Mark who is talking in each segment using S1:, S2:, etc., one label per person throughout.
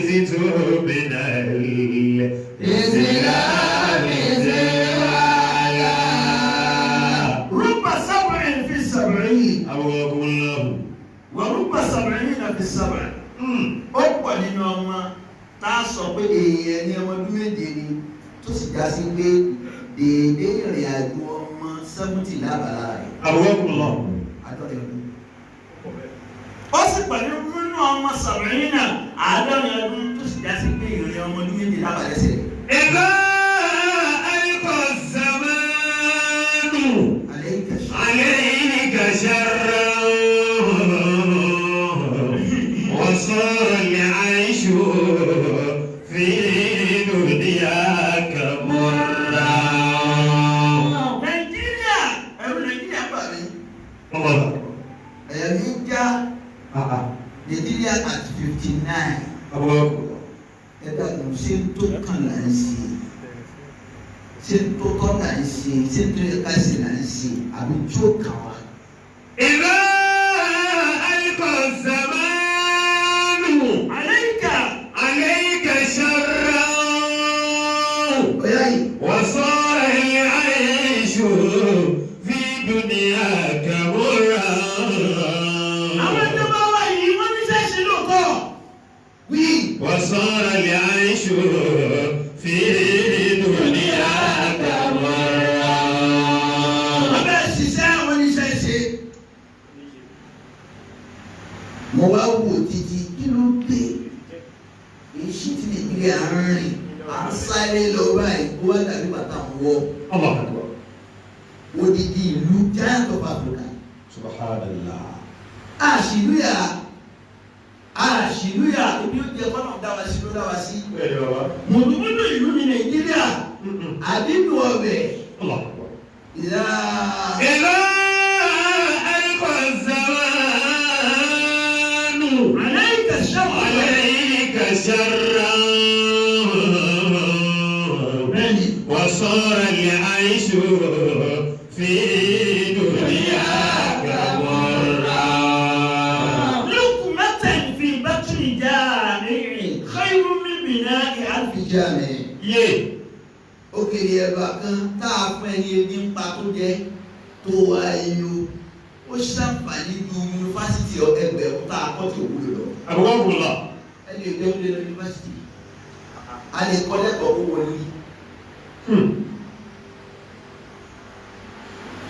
S1: عزت من الإسلام زوالا.
S2: رب سبع في السبعين.
S1: أبوكم الله.
S2: ورب 70 في السبع. Ó pọ̀ nínú ọmọ tá a sọ pé èèyàn ní ọmọ ọdún 7 ni, tó sì já sí pé déédéé ìrìn àjò ọmọ 70 lábàlá rẹ̀.
S1: أبوكم الله.
S2: 70 ọdún. Ó sì pẹ̀lú nínú ọmọ 70 50 ọdún, tó sì já sí pé ìrìn ọmọ ọdún 7 lábàlá ẹsẹ̀ rẹ̀.
S1: إذا ألقى الزمان
S2: عليك
S1: عليك شرا وصار العيش في دنياك مرا.
S2: Nàìjíríà, ẹ̀rù Nàìjíríà bà mí.
S1: الله.
S2: Ẹ̀yà mi ń já. Nàìjíríà at 59. Ẹ dákun, ṣé ń tó kàn là ń ṣe, ṣé ń tó tọ́ là ń ṣe, ṣé ń tó yẹ ká ṣe là ń ṣe, àbí tí ó kàn wá?
S1: إذا ألقى الزمان
S2: عليك
S1: عليك شرا
S2: ọ̀yá yìí.
S1: وصار العيش في دنياك مرا.
S2: Àwọn ìjọba wa yìí, wọ́n ní sẹ́ẹ̀sì lóòótọ́ wí.
S1: وصار العيش في دنياك مرا.
S2: Wọ́n bẹ́ẹ̀ ṣiṣẹ́, wọ́n ní sẹ́ẹ̀sì. Mo wá wò títí, kí ló dé èyí tí Nàìjíríà ń rìn, à ń sáré lọ báyìí, kó wá dàbí bàtà ń wọ
S1: الله أكبر.
S2: Odidi ìlú, giant of Africa.
S1: سبحان الله.
S2: Àṣìlúyà, àṣìlúyà, ibi ó jẹ kọ́nà dá wa sí ló dá wa sí. Mùdùmùdù ìlú ní Nàìjíríà, àdínú ọbẹ̀.
S1: الله أكبر.
S2: Ìlà
S1: إذا ألقى الزمان
S2: عليك الشر
S1: عليك شرا
S2: bẹ́ẹ̀ni.
S1: وصار العيش في دنياك مرا.
S2: لقمة في بطن جائع خير من بناء ألف جامع.
S1: Yé.
S2: Òkèlè ẹ̀bà kan tá a fún ẹni ebi ń pa tó jẹ tó wá yó, ó ṣàǹfààní ju yunifásitì 1000 tá a kọ́ tí ò wúlò lọ.
S1: أبوكم الله.
S2: Ẹni ìjọ ń lé lọ yunifásitì, a lè kọ́ lẹ́kọ̀ọ́ kó wọlé.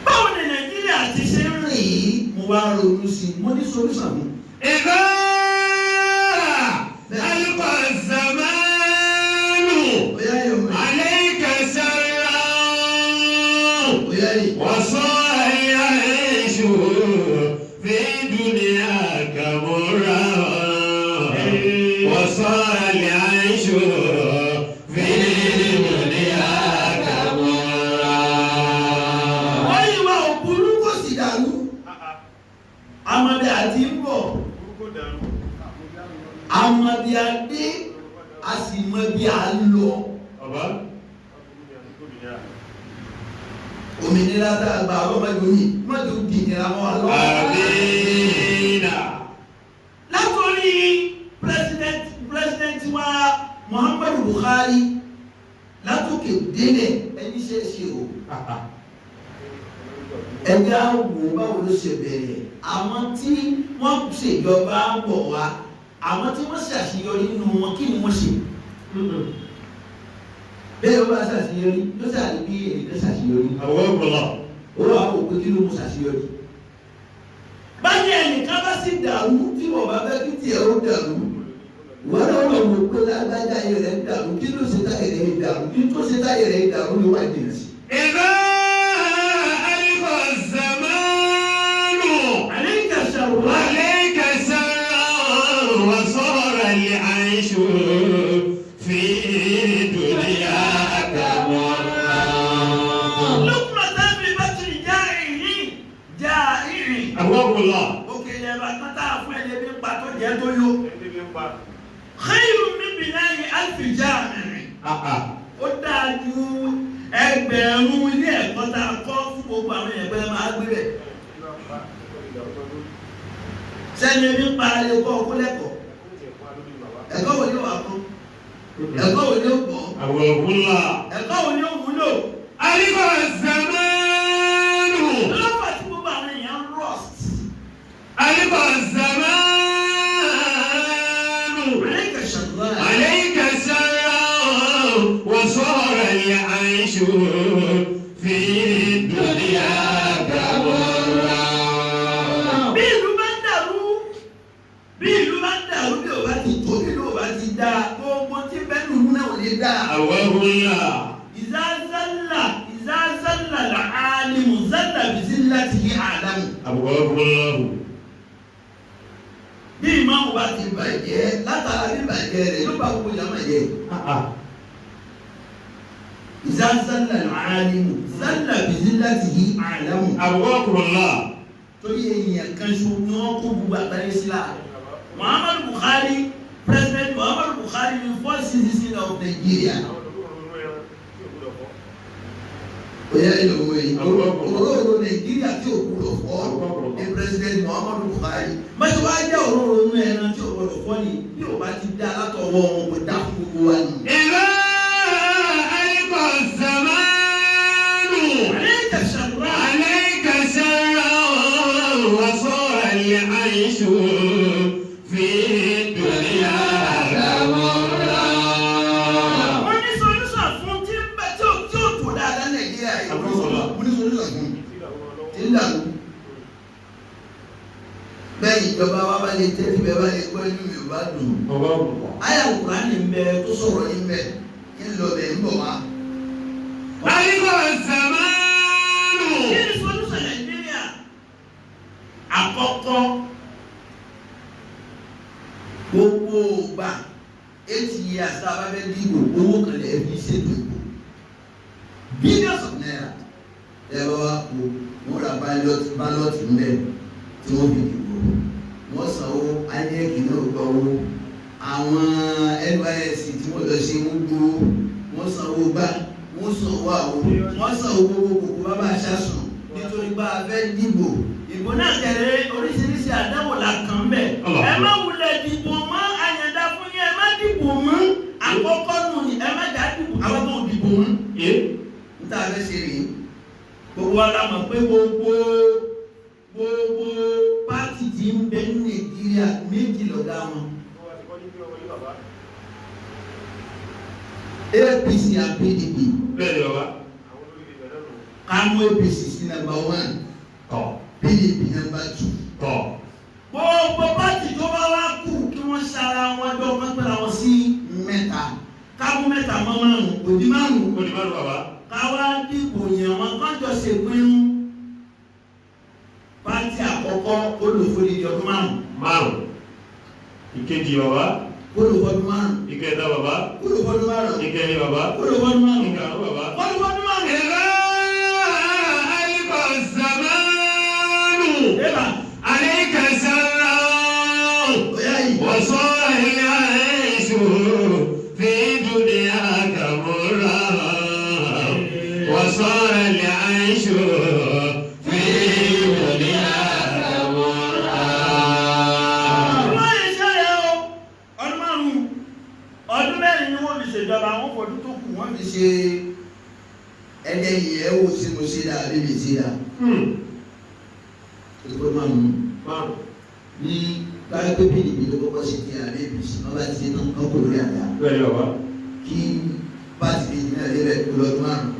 S2: Báwo ni Nàìjíríà ti ṣe ń rìn yìí? Mo wá ronú sí i, mo ní solution mi.
S1: إذا ألقى الزمان
S2: Bóyá yóò mú.
S1: عليك شرا
S2: Bóyá yìí.
S1: وصار العيش في دنياك مرا وصار العيش في دنياك مرا.
S2: Wọ́n yìí wá òkúrú, kò sì dàrú. Amadi àti ń bọ̀. Amadi adé, a sì mọ bí a ń lọ.
S1: Bàbá.
S2: Òmìnira tá a gbà, ọlọ́mọdé òní mọ́tò dìnyẹ̀rẹ̀ àwọn àlọ́.
S1: Àmín.
S2: Látòrí president wa Muhammadu Buhari, látòkè délẹ̀, ẹni ṣe é ṣe o. Ẹjẹ́ á wò báwo ló ṣe bẹ̀rẹ̀. Àwọn tí wọ́n ṣèjọba ń bọ̀ wá, àwọn tí wọ́n ṣàṣeyọrí nínú wọn, kí ni wọ́n ṣe? Bẹ́ẹ̀, ó bá ṣàṣeyọrí ló ṣàrí bí èyí tó ṣàṣeyọrí.
S1: Àwọn ọ̀pọ̀lọ̀.
S2: Ó wà wò pé kí ló mú ṣàṣeyọrí. Báyìí, ẹnìkan bá sì dàrú, tí wọ́n bá fẹ́ kí tiẹ̀ ó dàrú, wọ́n náà wọ́n wò pé lágbájá ayé rẹ̀ ń dàrú, kí ló ṣe táyé rẹ̀ ń dàrú? Kí tó ṣe táyé rẹ̀ ń dàrú ló wà jìnnà sí.
S1: إذا ألف الزمان
S2: عليك شر
S1: عليك سرا وصار العيش في دنياك مرا.
S2: لقمة في بطن جائع جائع.
S1: أبواب الله.
S2: Òkèlè ẹ̀bà kan tá a fún ẹni ebi ń pa tó jẹ́ tó yó. خير من بناء ألف جامع. Ó dáa ju 1000 ilé ẹ̀kọ́ tá a kọ́ fún gbogbo àwọn èèyàn pé máa gbé rẹ̀. Sẹ́ni ebi ń pa lè kọ́ ọkú lẹ́kọ̀ọ́. Ẹ̀kọ́ wo ni wàá kọ́? Ẹ̀kọ́ wo ni ó gbọ́?
S1: Àwọ̀wúlà.
S2: Ẹ̀kọ́ wo ni ó wúlò?
S1: Àríkọ̀ zamanu.
S2: Lọ́pàá tí gbogbo àwọn èèyàn rust.
S1: Àríkọ̀ zamanu.
S2: Àríkà ṣàlùwà.
S1: Àlẹ́kà sára wọ́sọ̀rọ̀ ilẹ̀ àìṣù fi dúníyà gàwọ́rà.
S2: Bí ìlú bá ń dàrú, bí ìlú bá ń dàrú, bí ò bá ti tó, bí ìlú ò bá ti dáa, gbogbo tí bẹ́ẹ̀ lùlú náà ò lè dáa.
S1: Àwọ̀wúlà.
S2: Ìzázálà ìzázálà làálìmù zálà bìzílà ti yí àlámù.
S1: Àwọ̀wúlà.
S2: Bí ìmáàmù bá ti bàjẹ́ látara bí bàjẹ́ rẹ̀ ló bá gbogbo ìyàmà jẹ́. Ìzázálà làálìmù zálà bìzílà ti yí àlámù.
S1: Àwọ̀wúlà.
S2: Torí èèyàn kan ṣo ni wọ́n kó gbogbo àgbáyé sí la. Muhammadu Buhari, President Muhammadu Buhari ni first citizen of Nigeria. Oya ìlòwò yìí, òróró Nàìjíríà tí ò gbúdọ̀ fọ́ ni President Muhammadu Buhari. Báyọ̀ wá jẹ́ òróró inú ẹran tí ò gbọdọ̀ fọ́ ni bí ò bá ti dá látọwọ́ wọn kò dá fún gbogbo wa ni.
S1: إذا ألقى الزمان
S2: Àlejò ṣàlùwà.
S1: عليك سرا وصار العيش في الدنيا غمرا.
S2: Wọ́n ní solúsàn fún tí ń bẹ tí ò tí ò tó dáadáa Nàìjíríà yìí. Wọ́n ní solúsàn fún tí ń dàrú. Bẹ́ẹ̀ ìjọba wa bá lè tẹ́tí bẹ́ẹ̀ bá lè gbọ́ inú mi ò bá dùn. Àyà Kùránì ń bẹ tó sọ̀rọ̀ yín bẹ ń lọ bẹ̀ ń bọ̀ wá.
S1: ألقى الزمان
S2: Kí ni solúsàn Nàìjíríà? Àkọ́kọ́ gbogbo ògbà 8 years tá a bá fẹ́ dìbò owó kan lè fi ṣètò ìbò billions of naira ẹ bá wá kó wọ́n ra ballot ńbẹ tí wọ́n fi dìbò wọ́n sanwó INEC náà gba owó àwọn NYSC tí wọ́n lọ ṣe wọ́n gbowó wọ́n sanwó gbá wọ́n sanwó àwo wọ́n sanwó gbogbo kòkó bàbá aṣáṣùn nítorí bá a fẹ́ dìbò ìbò náà tẹ̀lé oríṣiríṣi àdáwò la kàn bẹ̀. Ẹ má wulẹ̀ dìbò mọ́ àyàndá fún yín ẹ má dìbò mọ́ àkọ́kọ́ nù ní ẹ má dá dìbò àwọn tó dìbò mọ́. N ta fẹ́ ṣe rèé gbogbo wa la mọ̀ pé gbogbo gbogbo pátì tí ń bẹ ní Nàìjíríà méjì lọ̀gá wọn. APC and PDP.
S1: Bẹ́ẹ̀ni bàbá.
S2: Ká mú APC sí number one.
S1: Tọ̀.
S2: PDP number two.
S1: Tọ̀.
S2: Gbogbo pátì tó bá wá kù kí wọ́n ṣara wọn jọ wọ́n pẹ́ra wọn sí mẹ́ta. Ká mú mẹ́ta mọ́ márùn-ún òdì márùn-ún.
S1: Ó di márùn bàbá.
S2: Ká wá dìbò yàn wọn kánjọ ṣèpinnu. Pátì àkọ́kọ́ olùfòdìdì ọdún márùn-ún.
S1: Márùn. Ìkejì bàbá.
S2: Olùfọdún márùn-ún.
S1: Ìkẹta bàbá.
S2: Olùfọdún márùn-ún.
S1: Ìkẹrin bàbá.
S2: Olùfọdún márùn-ún.
S1: Ìkarùn bàbá.
S2: Olùfọdún márùn-ún.
S1: إذا ألقى الزمان
S2: Eba.
S1: عليك سرا
S2: Oya yìí.
S1: وصار العيش في دنياك مرا وصار العيش في دنياك مرا.
S2: Wọ́n yìí ṣe yẹ o. Ọdún márùn-ún. Ọdún mẹ́rin ni wọ́n fi ṣèjọba àwọn fọdún tó kù wọ́n fi ṣe ẹlẹ́yìn ẹ̀ wò sí mo ṣe dáa bíbí ṣe dáa. Olùfọdún márùn-ún.
S1: Márùn.
S2: Ní báyọ̀ pé PDP ló kọ́kọ́ ṣe ti àbí APC wọ́n bá ti ṣe tán kọ́ kò lórí àga.
S1: Bẹ́ẹ̀ni bàbá.
S2: Kí pátì méjì náà lé rẹ̀ lọ́dún márùn-ún.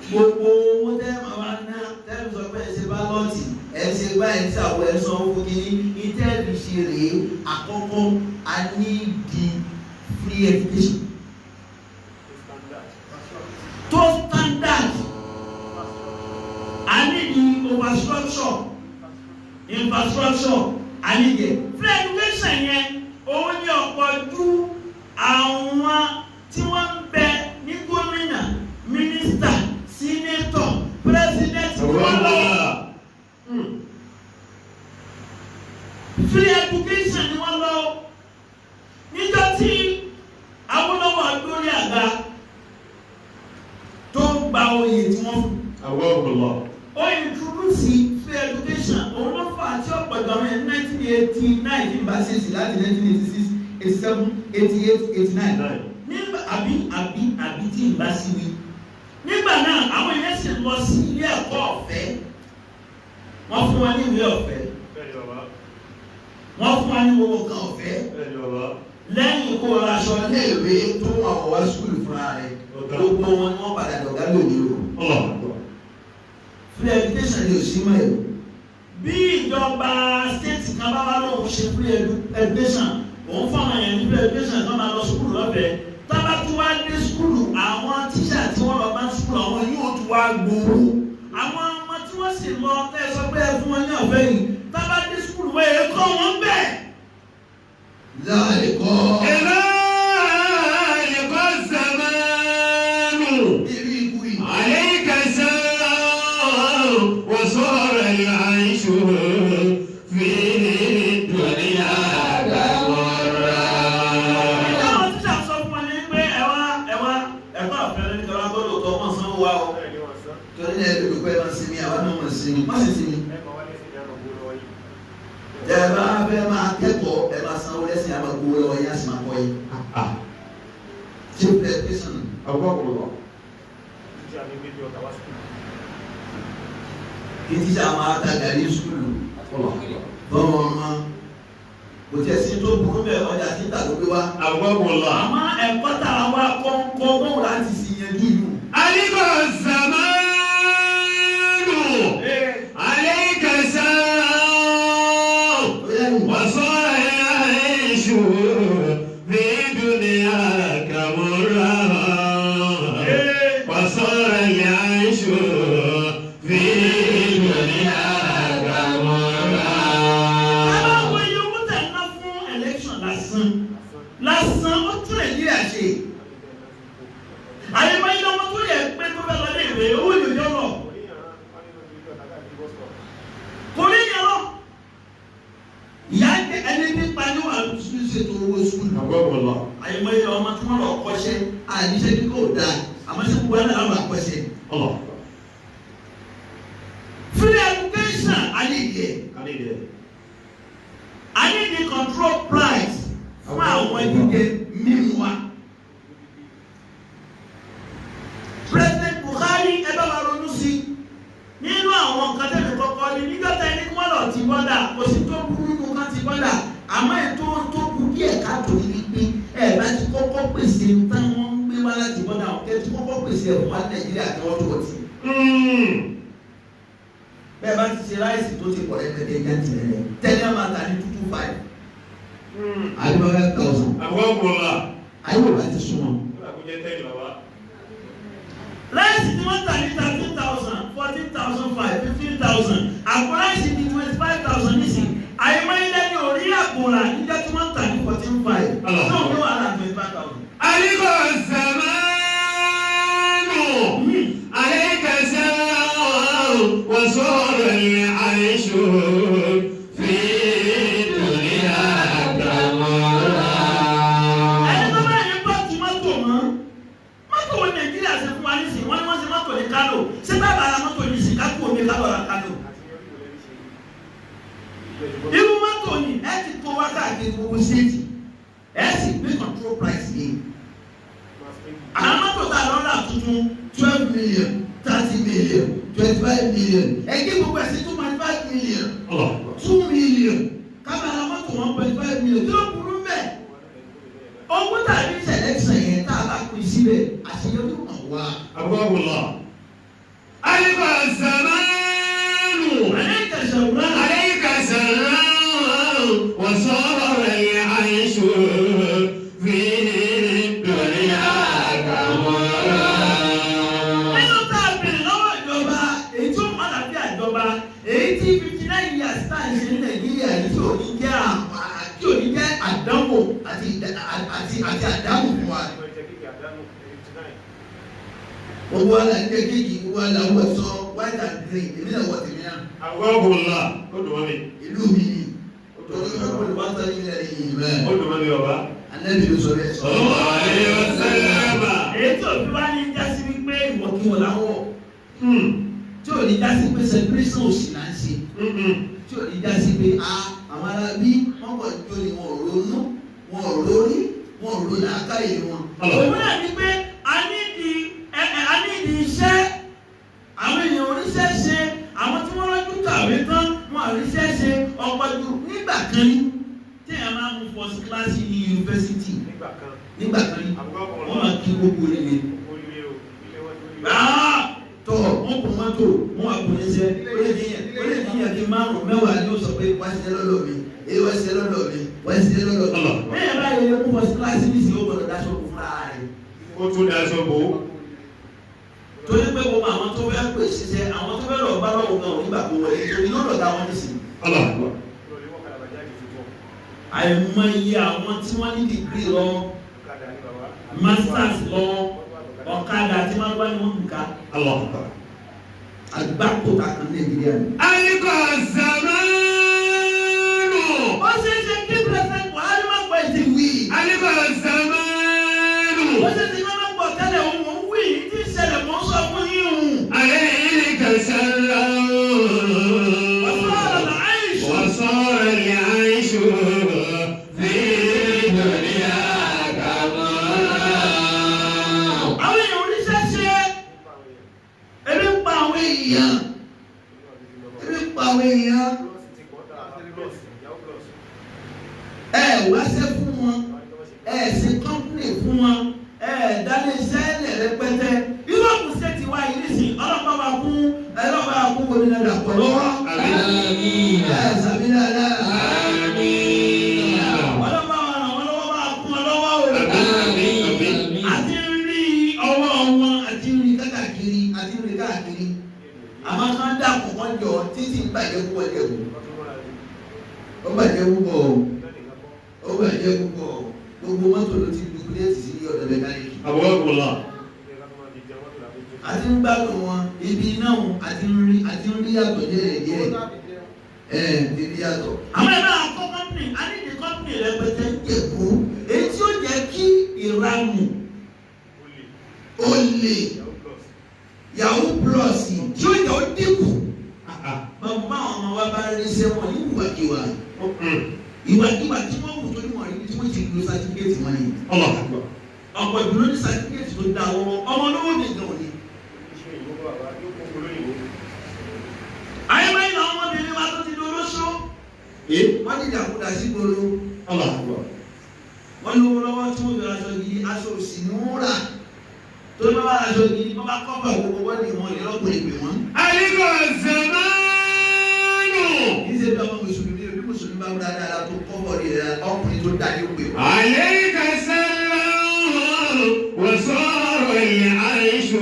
S2: Gbogbo owó tẹ́ máa wá ná tẹ́ sọ pé ẹ ṣe bálọ́ọ̀tì ẹ ṣe gbá ẹ ṣe àwọ̀ ẹ san owó kínní ìtẹ́ fi ṣe rèé àkọ́kọ́ a ní di free education tó standard a ní di overstructure infrastructure a ní di free education yẹn òun ni ọ̀pọ̀ ju àwọn tí wọ́n ń bẹ ní gómìnà mínísítà sínétọ̀ pírẹsidẹ́ntì tí wọ́n lọ. Free education ni wọ́n lọ. Níjọ́ tí Awólọ́wọ̀ dórí àga tó gba oyè tí wọ́n fún
S1: Àwọ̀wọ̀lọ̀.
S2: ó introduce free education òun ló fà á tí ọ̀pọ̀ ìgbà wọn ní 1989 tí n bá ṣe sí láti 1986 87 88 89. Ní
S3: àbí àbí àbí tí ì bá sí mi. Nígbà náà àwọn èèyàn sì lọ sí ilé ẹ̀kọ́ ọ̀fẹ́. Wọ́n fún wa ní ìwé ọ̀fẹ́. Wọ́n fún wa ní gbogbo nǹkan ọ̀fẹ́. Lẹ́yìn kó o raṣọ
S2: Iléèwé tó wà wọ́n wá sukùlù fúnra rẹ̀ gbogbo wọn ni wọ́n padà dọ̀gá lónìí o. Free education ni ò sí mọ́ ẹ̀.
S3: Bí ìjọba state kan bá wá lóun ṣe free education, òun fáwọn èèyàn ní free education kan máa lọ sukùlù lọ́fẹ̀ẹ́. Tábà tún wá dé sukùlù, àwọn tíṣà tí wọ́n lọ bá sukùlù àwọn yóò tún wá gbowó. Àwọn ọmọ tí wọ́n sì lọ tẹ́ ẹ sọ pé ẹ fún wọn ní ọ̀fẹ́ yìí, tábà dé sukùlù wọ́n èé kọ́ wọn bẹ́ẹ̀.
S2: Láàrin kọ́.
S1: إذا لقى الزمان
S2: Irú ikú yìí.
S1: عليك السلام وصار العيش في الدنيا كمرا.
S3: Táwọn tíṣà sọ fún wọn ní pé ẹ wá ẹ wá ẹ̀kọ́ ọ̀fẹ́ lóní kọ́lá gbọ́dọ̀ tọ́ wọn sanwó wa o.
S2: Torí náà ẹbí olùkọ́ ẹ máa sinmi, àwa náà máa sinmi, má sì sinmi. Tẹ ẹ bá fẹ́ máa kẹ́kọ̀ọ́, ẹ máa sanwó lẹ́sìn, a máa gbowó lọ́wọ́ yín, a sì máa kọ́ yín. Ṣé free education? Kí tíṣà máa ta gàrí sukùlù fọmọ ọmọ. Kò tiẹ̀ sí tó burú bẹ́ẹ̀, ọjà títà ló gbé wá.
S3: Àmọ́ ẹ̀kọ́ tá a wá kọ́ńkọ́ bóun láti sì yanjú ìlú.
S1: عليك الزمان عليك السلام
S2: Ó yá nù.
S1: وصار العيش في دنياك مرا وصار العيش في دنياك مرا.
S3: Ẹ bá wo iye owó tẹ̀ ń ná fún election lásán lásán, ó tún Nàìjíríà ṣe. Àyèmáyé ọmọ tó yẹ pé tó fẹ́ lọ lé ìwé owó ìlú yọ lọ. Kò ní yẹn lọ.
S2: Ìyá ń jẹ ẹni nípa ní wàá ṣètò owó sukùlù.
S3: Àyèmáyé ọmọ tí wọ́n lọ kọ́ṣẹ́.
S2: Àníṣe ní kò dáa, àmọ́ ṣé gbogbo ẹ̀ náà wà kọ́ṣẹ́.
S3: Free education
S2: A ní ìdí ẹ̀.
S3: I need the control price fún àwọn
S2: Jíjẹ mímu wa.
S3: President Buhari, ẹ bá wa ronú sí i nínú àwọn nǹkan tẹ̀lé kọ́kọ́ ní nígbà tá ẹni wọ́n lọ ti bọ́dà, kò sí tó burú nínú kan ti bọ́dà, àmọ́ ètò tó kù díẹ̀ káàtó ní wípé ẹ bá ti kọ́kọ́ pèsè táwọn ń gbé wá láti bọ́dà, kẹ́ ti kọ́kọ́ pèsè ẹ̀fún wa ní Nàìjíríà kí wọ́n tó ọtí.
S2: Bẹ́ẹ̀ bá ti ṣe ráìsì tó ti pọ̀ rẹpẹtẹ jáde rẹ̀ tẹ́lẹ̀ máa ta ní 225. Àbí 5,000. Ayé wò bá ti sún wọn.
S3: Ráìsì tí wọ́n tà ní 13,000, 14,500, 15,000, àpò ráìsì ní 25,000 nísìnyí. Àyèmáyé lẹ́ni orí àpò rà níjọ́ tí wọ́n tà ní 14,500 náà ní wàhálà 25,000.
S1: عليك الزمان عليك السلام وصار العيش في الدنيا كمرا.
S3: Ẹni tó bá yẹn bá tu mọ́tò mọ́, mọ́tò wo Nàìjíríà ṣe fún wa nísìnyí? Wọ́n ní wọ́n ṣe mọ́tò ní Kánò. Ṣé bàbá ara mọ́tò nísìnyí ká kú omi Kánò ra Kánò? Irú mọ́tò ni
S2: Ẹ ti kó wá káàkiri gbogbo séètì. Ẹ sì gbé control price yìí.
S3: Àwọn mọ́tò tá a lọ rà tuntun
S2: 12 million, 30 million, 25 million. Ẹ gé gbogbo ẹ̀ sí 2.5 million. 2 million. Kábàárà mọ́tò 1.5 million. Kí ló burú mbẹ́?
S3: Owó tàbí
S2: Selection yẹn tá a bá pín síbẹ̀, àṣeyọrí kan wá.
S1: عليك الزمان
S3: عليك السلام
S1: عليك السلام وصار العيش في الدنيا كمرا.
S3: Nínú tá a bèrè lọ́wọ́ ìjọba, èyí tó mọ̀ àlàáfíà ìjọba, èyí tí 59 years tá à ń ṣe ní
S2: Nàìjíríà yìí tí ò ní jẹ́ tí ò ní jẹ́ àdánwò àti àdánwò fún wa. Gbogbo wa la ń jẹ kéèkì, gbogbo wa la wọ sọ white and green, èmi náà wọ tèmi náà. Ìlú mi ni. Torí pé kò lè wá sọ nílẹ̀ yìí bẹ́ẹ̀. Anábì ló sọ bẹ́ẹ̀ sọ.
S3: Èyí tí òfin wá ní jásí wípé ìwọ̀kiwọ̀ làwọ̀,
S2: Tí ò ní jásí pé celebration òsì là ń ṣe. Tí ò ní jásí pé a àwọn ará bí wọ́n kàn jó ni, wọn ò ronú, wọn ò rórí, wọn ò ro làákàyè wọn.
S3: Òun náà ní pé a ní ìdí iṣẹ́. Àwọn èèyàn oríṣẹ́ ṣe, àwọn tí wọ́n rọ́jú kàwé tán, wọn àríṣẹ́ ṣe ọ̀pọ̀ jù nígbà kan ní. Tí èèyàn máa ń mú first class ní yunifásitì nígbà kan ní, wọ́n máa kí gbogbo oríire. Tọ́ wọ́n kò mọ́tò, wọ́n wà kò ní ṣe, ó lè níyàn kí márùn-ún mẹ́wàá ni ó sọ pé wá ṣiṣẹ́ lọ́dọ̀ mi, èyí wá ṣiṣẹ́ lọ́dọ̀ mi, wá ṣiṣẹ́ lọ́dọ̀ mi. Bẹ́ẹ̀ báyìí lè mú first class ní ìsìn ó gbọ́dọ̀ dáṣọ kó fúnra rẹ̀.
S1: Ó tún daṣọ bò ó.
S3: Torí pé gbogbo àwọn tó fẹ́ pè ṣiṣẹ́, àwọn tó fẹ́ lọ bá lọ́wọ́ gan onígbà kó wọlé torí lọ́dọ̀ dá wọn nísìn. Àìmọye àwọn tí wọ́n ní dìgírì lọ, masters lọ, ọ̀kadà tí wọ́n gbá ní wọ́n ń ká. Àgbákò ta kan Nàìjíríà ni.
S1: Ayíkọ̀ zamanu.
S3: Ó ṣeé ṣe kí President Buhari má gbọ́ ètè wí.
S1: Ayíkọ̀ zamanu.
S3: Ó ṣeé ṣe kí wọ́n má gbọ́ tẹ́lẹ̀ òun mò ń wí ní tí ń ṣẹlẹ̀ mò ń sọ fún yín òun.
S1: Alayka sallam.
S3: Wàsọ́ọ̀rọ̀ àìṣù.
S1: وصار العيش في الدنيا كما
S3: Àwọn èèyàn oníṣẹ́ ṣe ebi ń pa àwọn èèyàn.
S2: Ebi ń pa àwọn èèyàn. Ẹ wáṣẹ́ fún wọn,
S3: Ẹ ṣe kọ́ńpìnì fún wọn, ẹ dálé iṣẹ́ lẹ̀ rẹpẹtẹ. Irú òkú ṣe ti wá yìí nísìnyí, ọlọ́pàá wa kún ọlọ́pàá wa kún gómìnà Dàpọ̀ lọ́wọ́.
S2: Ẹ sàmì dáadáa.
S3: Ọlọ́pàá wa ràn wọ́n lọ́wọ́ bá kún wọn lọ́wọ́ o. Àti ń rí ọwọ́ wọn, àti ń rí
S2: Káàkiri àti rí káàkiri. Àmọ́ kán dàpọ̀ wọ́n jọ títí ń bàjẹ́ púpọ̀ jẹ̀ wò. Ó bàjẹ́ púpọ̀ o. Ó bàjẹ́ púpọ̀ o. Gbogbo mọ́tò ló ti dupilẹ́tì sí ọ̀dọ̀ mẹkáníìkì. Àti ń gbádùn wọn, ibi náà àti ń rí yàtọ̀ díẹ̀ díẹ̀. Ẹ ti rí yàtọ̀.
S3: Àwọn ẹ̀rọ àkọ́ kọ́mpìnì, a ní ìdí kọ́mpìnì rẹpẹtẹ ń jẹ̀kú. Èyí tí ó jẹ́ kí ìranù
S2: Olè Yahoo plus tí ó yẹ ó dínkù. Bàbá àwọn ọmọ wa bá rí sẹ́wọ̀n ní ìwàkiwà. Ìwàkiwà tí wọ́n wù tó ní wọ́n rí tí wọ́n ti lo sátífíkẹ́tì wọn ni.
S3: Ọ̀pọ̀ ìdúró ní sátífíkẹ́tì tó dá wọn ọmọ olówó nìkan ò ní. Ayébáyé làwọn ọmọbìnrin wa tó ti di olóṣó.
S2: Wọ́n ti dàkúdà sí gbòòrò. Wọ́n lówó lọ́wọ́ tí wọ́n fi aṣọ gidi, aṣọ òsì ni wọ́n rà. Tó bá wà aṣọ gidi, wọ́n bá kọ́fà gbogbo wọ́n ní wọn ìlọ́kùnrin pè wọ́n.
S1: Ayíkọ̀ zamanu.
S2: Kì í ṣe bí ọmọ mùsùlùmí òbí mùsùlùmí bá wúra dáadáa tó kọ́fọ̀ rí rẹ̀ ọkùnrin tó dáa ní pè wọ́n.
S1: Alayka sallam. وصار العيش في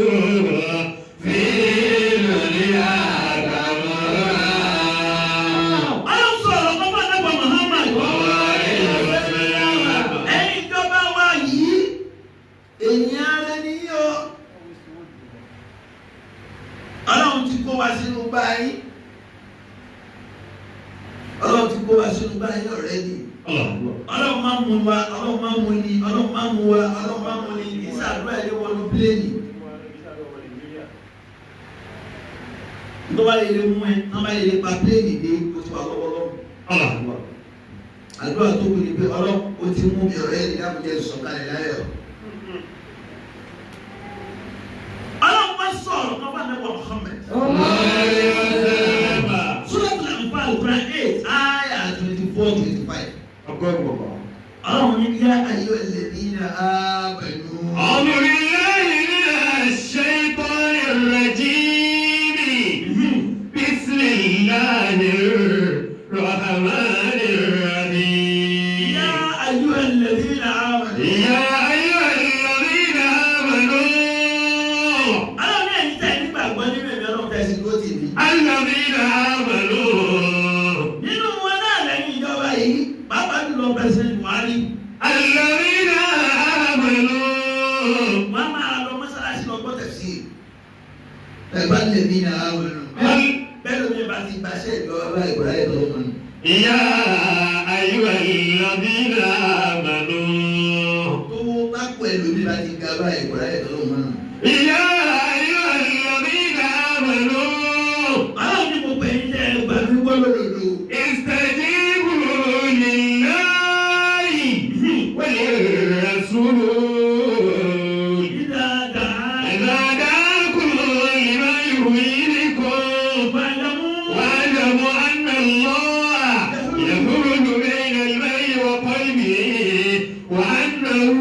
S1: الدنيا كما
S3: Ọlọ́run sọ̀rọ̀ kọ́kọ́ nípa Muhammad. Ẹ̀yin ìjọba wa yìí,
S2: Èèyàn rẹ ni yó. Ọlọ́run ti kó wa sínú báyìí. Ọlọ́run ti kó wa sínú báyìí already.
S3: Ọlọ́run máa ń mú wa, Ọlọ́run máa ń mú ni, Ọlọ́run máa ń mú wa, Ọlọ́run máa ń mú ni, kì í ṣàdúrà ilé wọnú pílẹ̀nì.
S2: Tó bá lè mú ẹ, tó bá lè pa pílẹ̀nì dé, o ti wà lọ́wọ́lọ́wọ́. Àdúrà tó kù ni pé Ọlọ́run ó ti mú mi already dákúnjẹ́ sọ̀kalẹ̀ láyọ̀.
S3: Ọlọ́run wá sọ̀rọ̀ kọ́kọ́ nípa Muhammad. Suratul Anfal Quran 8,
S2: Aya 24, 25.
S3: Ọlọ́run ní
S2: Yá ayyuhal ladhina amanu.
S1: أعوذ بالله من الشيطان الرجيم بسم الله الرحمن الرحيم
S3: يا أيها الذين آمنوا.
S1: يا أيها الذين آمنوا
S3: Ọlọ́run ní ẹ̀yin tẹ́ ẹ nígbàgbọ́ nínú èmi Ọlọ́run tẹ́ ẹ sì
S2: Tẹ̀sí ló ti ní.
S1: الذين آمنوا
S3: nínú wọn náà lẹ́yìn ìjọba yìí, pàápàá jùlọ President Buhari.
S1: الذين آمنوا
S3: Wọ́n á máa lọ mọ́sálásí lọ gbọ́ tẹ̀sí.
S2: Ẹ̀bá lè ní àwọn ọ̀nà. Bẹ́ẹ̀ ló ní bá ti gbaṣẹ́ ìjọba báyìí kò ráyè lọ́wọ́ mọ́ni.
S1: يا أيها الذين آمنوا
S2: Tó bá pẹ̀lú bí bá ti ga báyìí kò ráyè lọ́wọ́ mọ́ni.
S1: يا أيها الذين آمنوا
S3: Ọlọ́run ní gbogbo ẹ̀yin tẹ́ ẹ gbà mí gbọ́
S2: Lódodo.
S1: استجيبوا لله وللرسول وأنه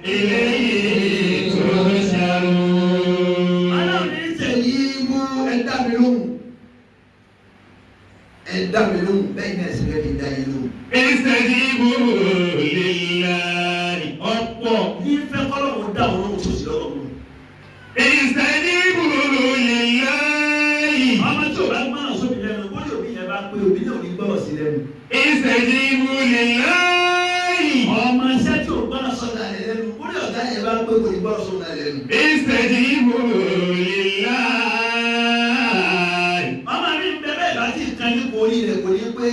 S1: إليه تحشرون.
S3: Ọlọ́run ní tẹ̀lé.
S2: Ìbú ẹ̀dá mi lóhùn. Ẹ̀dá mi lóhùn bẹ́ẹ̀ náà sì fẹ́ fi dá yín lóhùn.
S1: استجيبوا لله.
S3: Ọ̀pọ̀ ní fẹ́ kọ́lọ́hún dá òun lóhùn tó sì lọ́wọ́ mú.
S1: استجيبوا لله.
S3: Ọmọ tí ò bá gbọ́ràn sóbì lẹ́nu, bóyá òbí yẹn bá pé òbí náà ò ní gbọ́rọ̀ sí lẹ́nu.
S1: استجيبوا لله.
S3: Ọmọ iṣẹ́ tí ò gbọ́ràn sọ́dà rẹ̀ lẹ́nu, bóyá ọ̀gá yẹn bá pé kò ní gbọ́rọ̀ sọ́dà rẹ̀ lẹ́nu.
S1: استجيبوا لله.
S3: Ọmọ mi ń bẹ bẹ́ẹ̀ bá ti kan ní
S2: Ipò orí rẹ̀ kò ní pé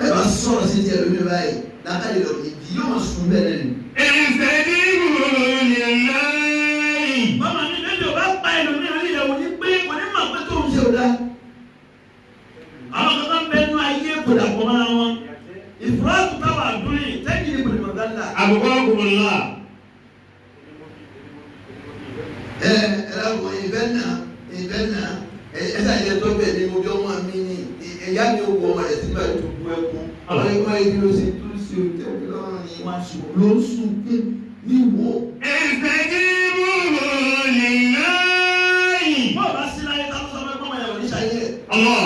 S2: ẹ bá sọ̀rọ̀ sí ti ẹlòmíì báyìí lákàlẹ̀ lọ ìdí yóò máa sùn bẹ́ẹ̀ lẹ́nu.
S1: استجيبوا لله.
S3: Ọmọ mi lójú ò bá pa ẹlòmíràn orí rẹ̀ ò ní pé kò ní mọ̀ pé tóun
S2: Ṣé o dá?
S3: Àwọn kankan bẹ nú ayé kò dàpọ̀ mọ́ra wọn. Ìfúrásù táwọn àdúrà tẹ́jì ní kòlìmọ̀ gánà.
S1: أبقاكم الله.
S2: Ẹ ẹ láwọn ìfẹ́ náà ìfẹ́ náà ẹ ẹ sàyẹ tó bẹ̀ ní mo bí ọmọ mi ní ẹ̀yà mi ò wọ ọmọ rẹ̀ sígbà tó bu ẹkún. Ọ̀rẹ́ ìwà ìdí ló ṣe tó ṣe òtẹ́ẹ̀lì lọ́rùn ni wọ́n sùn ló ń sunkún ní ìwọ.
S1: استجيبوا لله.
S3: Bọ́ọ̀ bá sí láyé tá ló sọ fẹ́ kọ́mọ yẹn ò ní ṣayé ẹ̀.
S1: الله.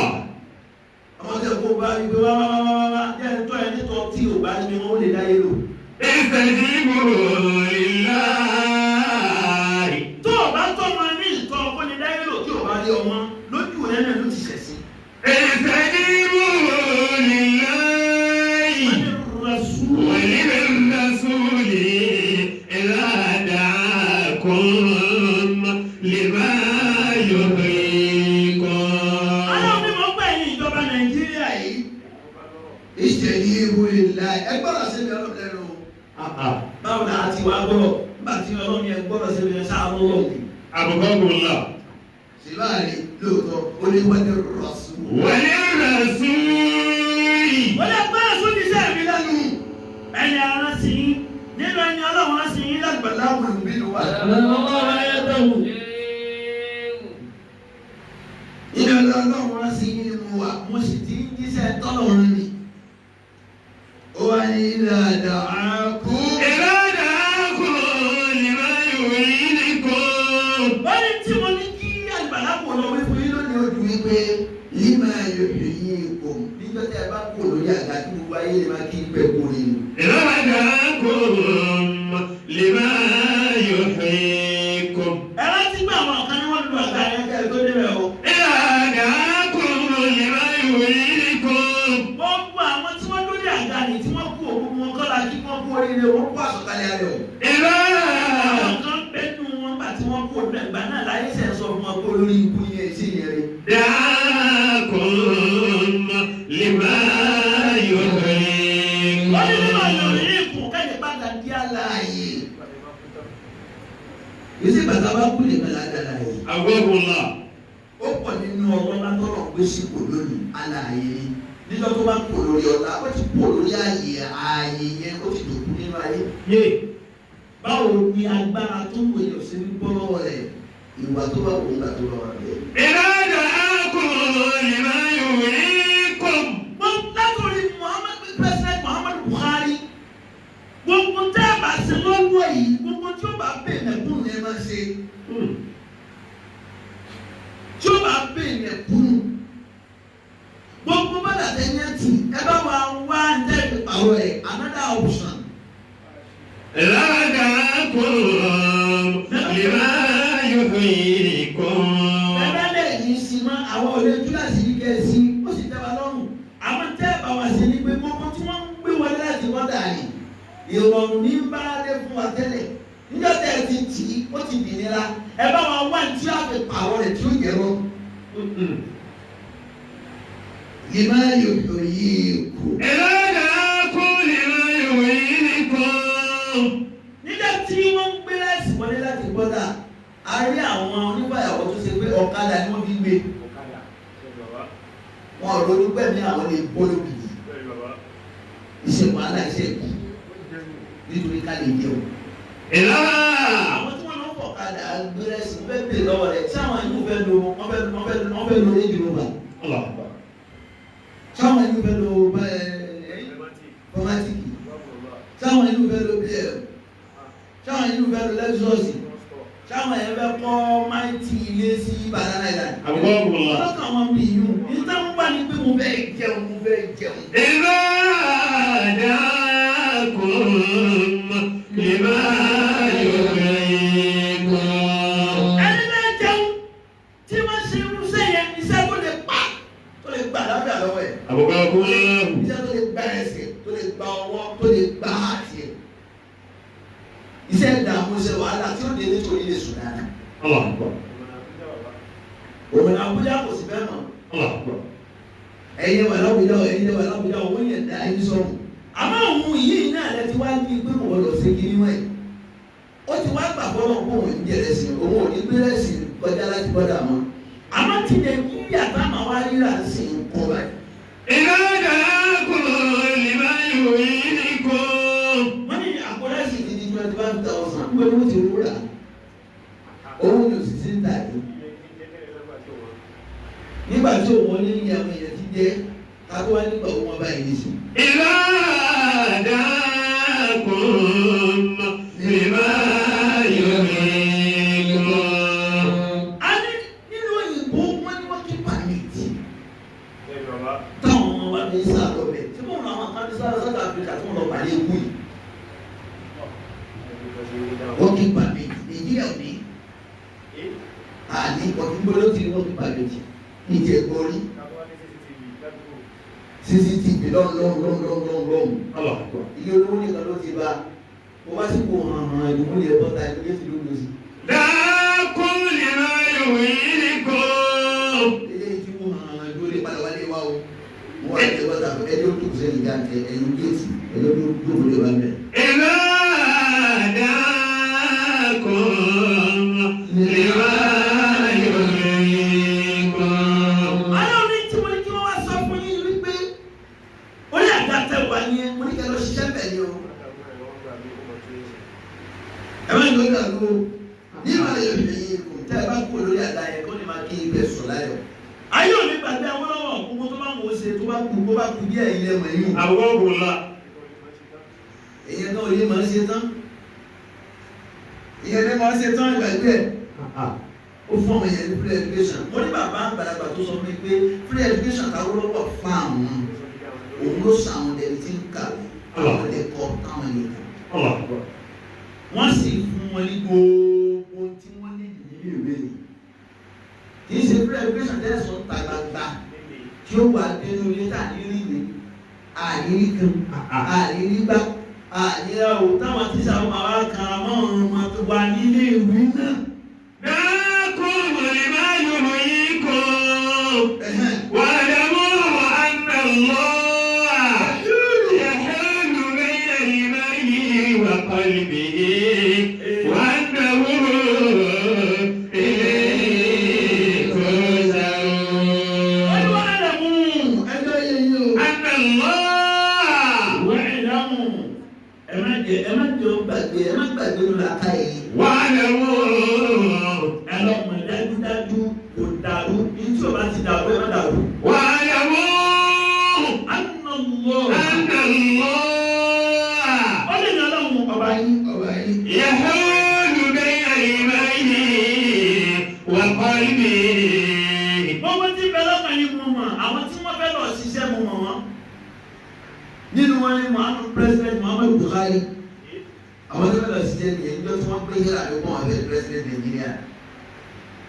S3: Àwọn tí kò bá rí pé wá wá wá wá wá jẹ́ ẹni tó ẹni tó tí ò bá ní wọn ó lè dáyé lò.
S1: استجيبوا لله.
S3: Tó o bá tọ́ ọmọ ní ìtọ́ kó lè dáyé lò tí ò bá rí ọmọ lójú rẹ̀ náà ló ti ṣẹ̀ sí.
S1: استجيبوا لله. وللرسول إذا دعاكم لما يحييكم.
S3: Ọlọ́run ní mo gbà yín ìjọba Nàìjíríà yìí.
S2: Ìṣẹ̀lẹ̀ ìwé ìlà ẹ gbọ́dọ̀ sí mi ọlọ́run lẹ́nu.
S3: Báwo la ti wá gbọ́dọ̀ nígbà tí Ọlọ́run yẹn gbọ́dọ̀ sí mi sáà lọ́wọ́.
S1: أبقاكم الله.
S2: Ṣèbáàrí lóòótọ́ ó ní wọ́n ní rọ̀ṣù.
S1: وللرسول.
S3: Wọ́n lè gbọ́dọ̀ sún ní sẹ́ẹ̀ mi lẹ́nu. Ẹni ara sí yín nínú ẹni Ọlọ́run á sí yín lágbàlá.
S2: Láwọn olùbínú wa. Iná ọlọ́run wá sí yín ni mo wà, mo sì ti ń jíṣẹ́ tọ́lọ́run mi. Ó wá ní ilé àdá àákú.
S1: إذا دعاكم لما يحييكم.
S3: Wọ́n ní tí mo ní kí àgbàlá kò lọ wí
S2: Fún yín lónìí ó dùn wípé lima yòòyì yín kò níjọ́ tí a bá kú lórí àga tí gbogbo ayé lè máa kí pẹ́ kú ni.
S1: إذا دعاكم لما يحييكم.
S3: Ẹ rántí pé àwọn kan ní wọ́n lu àgbà yẹn kẹ́ ẹ tó débẹ̀ o.
S1: إذا دعاكم لما يحييكم.
S3: Gbogbo àwọn tí wọ́n lórí àga ni tí wọ́n kú òkú wọn kọ́la kí wọ́n kú oríire wọn
S2: Wọ́n kó àsọ̀kalẹ̀ ayọ̀.
S1: إذا
S3: Àwọn kan bẹ́nu wọn gbà tí wọ́n kú òkú ẹ̀gbá náà láyé sẹ̀ sọ fún wọn pé
S2: Olórí ikú yẹn sí yẹn rí.
S1: دعاكم لما يحييكم.
S3: Wọ́n ní nínú àyọ̀rọ̀ yìí kù kẹ́lẹ́ padà di
S2: Láàyè. Yìí bàtà bá kú nìkan ládàá láàyè.
S1: أبقاكم الله.
S2: Ó pọ̀ nínú ọlọ́lá tọ́lọ̀ gbé sípò lónìí alààyè ni. Níjọ́ tó bá kú lórí ọlá, ó ti kú lórí ààyè ààyè yẹn, ó ti dòkú nínú ayé.
S3: Yé báwo ni agbára tó wù èèyàn ṣe ń bọ́
S2: Lọ́wọ́ rẹ̀ ìwà tó bá wù ú gbà tó bá wà bẹ́ẹ̀.
S1: إذا دعاكم لما يحييكم.
S3: Wọ́n látòrí Muhammad President Muhammadu Buhari gbogbo tẹ́ ẹ bá ṣe lọ́wọ́ yìí gbogbo tí ó bá bè
S2: Mẹ̀kúnnù yẹn máa ṣe tí ó bá bè mẹ̀kúnnù gbogbo bàtà tẹ̀yẹ́ tì ẹ bá wa wá ǹjẹ́ ìpàrọ̀ ẹ̀ another option.
S1: إذا دعاكم لما يحييكم.
S2: Bẹ́ẹ̀ lè ní sí mọ́ àwọn òde túláàsì ní kẹ́sì ó sì tẹ́ wa lọ́rùn. Àwọn tẹ́ ẹ bá wa ṣe ni pé gbogbo tí wọ́n ń gbé wọlé láti wọ́n dà ní. Ìrọ̀rùn ní bá dé fún wa tẹ́lẹ̀. Níjọ́ tẹ́ ẹ ti tì í, ó ti dì nira. Ẹ bá wa wá ní tí a fi pààrọ̀ rẹ̀ tí ó yẹ lọ. Lima yòóyì kù.
S1: إذا دعاكم لما يحييكم.
S3: Nígbà tí wọ́n ń gbé láìsí
S2: Wọlé láti gbọ́dà, a rí àwọn onígbàyàwó tó ṣe pé ọ̀kadà ni wọ́n fi gbé. Wọn ò ronú pẹ̀lú àwọn lè bọ́ lókìkí. Iṣẹ́ wàhálà iṣẹ́ ìkú nítorí ká lè jẹun.
S1: إذا
S3: àwọn tí wọ́n lọ fọ̀
S2: Ọ̀kadà gbérẹ́sì wọ́n fẹ́ bèèrè lọ́wọ́ rẹ̀ tí àwọn yìí fẹ́ lo wọ́n fẹ́ wọ́n fẹ́ wọ́n fẹ́ lo rédíò rọ́bà.
S1: الله
S2: Tí àwọn yìí fẹ́ lo Sáwọn inú fẹ́ lo BM, sáwọn inú fẹ́ lo Lexus, sáwọn yẹn fẹ́ kọ́ máìtì ilé sí Banana Island.
S1: Àbúkọ́kùnlá.
S2: Lọ́kàn wọn bí yún. Níta ń wà ní pé mo fẹ́ jẹun, mo fẹ́ jẹun.
S1: إذا دعاكم لما يحييكم.
S3: Ẹni náà jẹun tí wọ́n ṣe irúṣẹ́ yẹn, iṣẹ́ tó lè pa,
S2: Tó lè gbà lábẹ́ àlọ́wọ́ ẹ̀.
S1: Àbúkọ́kùnlá.
S2: Iṣẹ́ tó lè gba ẹsẹ̀, tó lè gba ọwọ́, tó lè gba àti ẹ̀. Iṣẹ́ ìdààmú, iṣẹ́ wàhálà tí ó dé nítorí lè sùn dáadáa.
S1: الله أكبر.
S2: Òun Àbújá kò sí bẹ́ẹ̀ mọ̀.
S1: الله أكبر.
S2: Ẹ̀yin wà lábújá, ẹ̀yin wà lábújá, owó yẹn dá ẹ̀yin sọ̀rọ̀. Àmọ́ òun yìí náà lẹ ti wá ní pé kò gbọdọ̀ ṣe kí níwọ̀n ẹ̀. Ó ti wá gbà fọlọ́ kó òun ń jẹrẹ sí, òun ò ní gbé rẹ̀sì kọjá láti bọ́dà mọ́. Àmọ́ ti Nàìjíríà táwọn wá rírà sí ń kọ́ báyìí.
S1: إذا دعاكم لما يحييكم.
S2: Wọ́n ní àpò rẹ̀sì ti di 25,000. Níbo ni wọ́n ti rúra? Owó ni òsì sí ń tà yìí. Nígbà tí òun wọlé ní àwọn èèyàn ti jẹ́, ká tó wá nígbà òun wọn báyìí ní sí.
S1: إذا دعاكم لما يحييكم.
S2: A ní nínú òyìnbó wọ́n ní working permit. Táwọn ọmọ wa ní sá lọ bẹ̀. Ṣé bóun làwọn kan ní sá lọ South Africa tí wọ́n lọ pàdé ikú yìí? Working permit Nàìjíríà ò ní. Àní working gbọ́dọ̀ ti ní working permit. Ní ìjẹ́ gbọ́rí. CCTV lọ́n lọ́n lọ́n lọ́n lọ́n lọ́n.
S1: الله أكبر.
S2: Ilé olówó nìkan ló ti bá. Mo bá sì kó hàn hàn ìdùnnú yẹn bọ́ta ìdílé ti lóko sí.
S1: دعاكم لما يحييكم.
S2: Ilé tí mo hàn hàn ìdúró lè padà wálé wá o. Mo wá jẹ bọ́ta ẹni ó dùn sẹ́yìn jáde ẹni géètì ẹni ó dùn lè wá bẹ̀.
S1: إذا دعاكم لما يحييكم.
S3: Ọlọ́run ní tí mo ní kí wọ́n wá sọ fún yín wípé orí àga tẹ wà yẹn,
S2: Mo ní kẹ́ lọ ṣiṣẹ́ bẹ̀ ni o. Ẹ má lórí àgbo. Nínú ayọ̀ ìyẹn kò tẹ́ ẹ bá kú lórí àga yẹn kó lè máa kí ibẹ̀ sùn láyọ̀.
S3: Ayé ò ní gbàgbé Awólọ́wọ̀,
S2: Gbogbo tó bá ń wò ó ṣe tó bá kú kó bá kú díẹ̀ ilé mọ̀ yín.
S1: Àbúkọ́kùnlá.
S2: Ìyẹn náà yé máa ń ṣe tán. Ìyẹn ní máa ń ṣe tán ìgbàgbé ẹ̀. Ó fún àwọn èèyàn ní free education. Mo ní bàbá àgbàlagbà tó sọ fún mi pé free education t'Awólọ́wọ̀ fún àwọn. Òun ló sọ àwọn ẹni tí ń kàwé, àwọn lè kọ́ táwọn lè kọ́.
S1: الله أكبر.
S2: Wọ́n sì fún wọn ní gbogbo tí wọ́n ní nílé ìwé yìí. Kì í ṣe free education tẹ́sán ta gbangba tí ó wà nínú ilé tá à ní rí ìwé, àní rí kan, àní rí gbá, àní rà o.
S3: táwọn tíṣà wọn máa wá kara mọ́ ọ̀run wọn tó wà nílé ìwé náà.
S1: دعاكم لما يحييكم.
S2: Ẹ̀hẹ́n.
S1: واعلموا أن الله يحول بين المرء وقلبه وأنه إليه ترجعون.
S3: Olúwa
S2: Ẹjọ́ yẹ yín o.
S1: أن الله
S3: wa'lamu, ẹ má jẹ ẹ má jẹ ó
S2: Gbàgbé ẹ má gbàgbé ló la ká yìí.
S1: واعلموا
S3: ẹ lọ mọ̀ dájúdájú kò dàrú, ní tí o bá ti dàrú ẹ má dàrú.
S1: واعلموا
S3: Anna Allah.
S1: أن الله
S3: Ó lè ní Ọlọ́run ọba yín.
S2: Ọba yín.
S1: يحول بين المرء وقلبه.
S3: Gbogbo tí bẹ lọ́kàn yín mo mọ̀, àwọn tí wọ́n fẹ́ lọ ṣiṣẹ́ mo mọ̀ wọ́n.
S2: Nínú wọn ni Muhammadu President Muhammadu Buhari. Àwọn tó fẹ́ lọ ṣiṣẹ́ nìyẹn níjọ́ tí wọ́n gbé yàrá ló kọ́ àwọn fẹ́ President Nàìjíríà.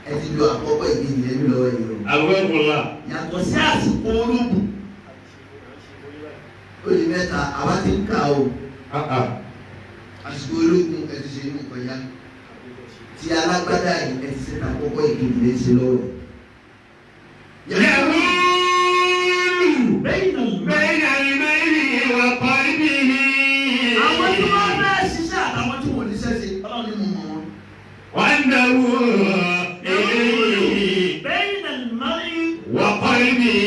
S2: Ẹ ti lo àkọ́kọ́ ìdí ìyẹn mi lọ́wọ́ yìí o.
S1: Àbúkọ́kùnlá.
S2: Yàtọ̀ sí àsìkò ológun. Ó di mẹ́ta, àwa ti ń kà o. Àsìkò ológun ẹ ti ṣe inú kọjá. Ti alágbádá yìí ẹ ti ṣe àkọ́kọ́ ìdí ìyẹn ṣe lọ́wọ́.
S1: يحول
S3: Bẹ́ẹ̀ni náà.
S1: بين المرء وقلبه.
S3: Àwọn tí wọ́n fẹ́ ṣiṣẹ́ àtàwọn
S2: Àwọn tí wọ́n ní sẹ́sẹ̀, Ọlọ́run ní mo mọ̀ wọn.
S1: وأنه إليه
S3: bẹ́ẹ̀ni náà.
S1: وقلبه.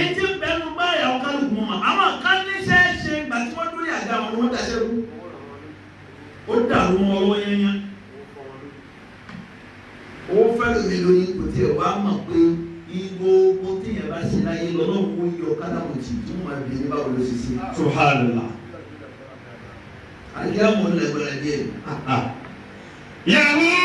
S3: Etí ń bẹnu báyà ọ̀kálùkù mọ̀, àwọn kan níṣẹ́ ṣe ìgbà tí wọ́n dórí àga wọn ni wọ́n daṣẹ́ rú. Ó dàrú wọn lọ́wọ́ yẹnyẹn.
S2: Owó fẹ́ lómi lórí kò tiẹ̀ wá mọ̀ pé gbogbo téèyàn bá ṣe láyé lọ́lọ́run ó yọ kálámù tì tí wọ́n máa bí ní báwo ló ṣe ṣe.
S1: Subhanallah.
S2: Àlìkíyàmọ̀ lágbára díẹ̀.
S1: يقول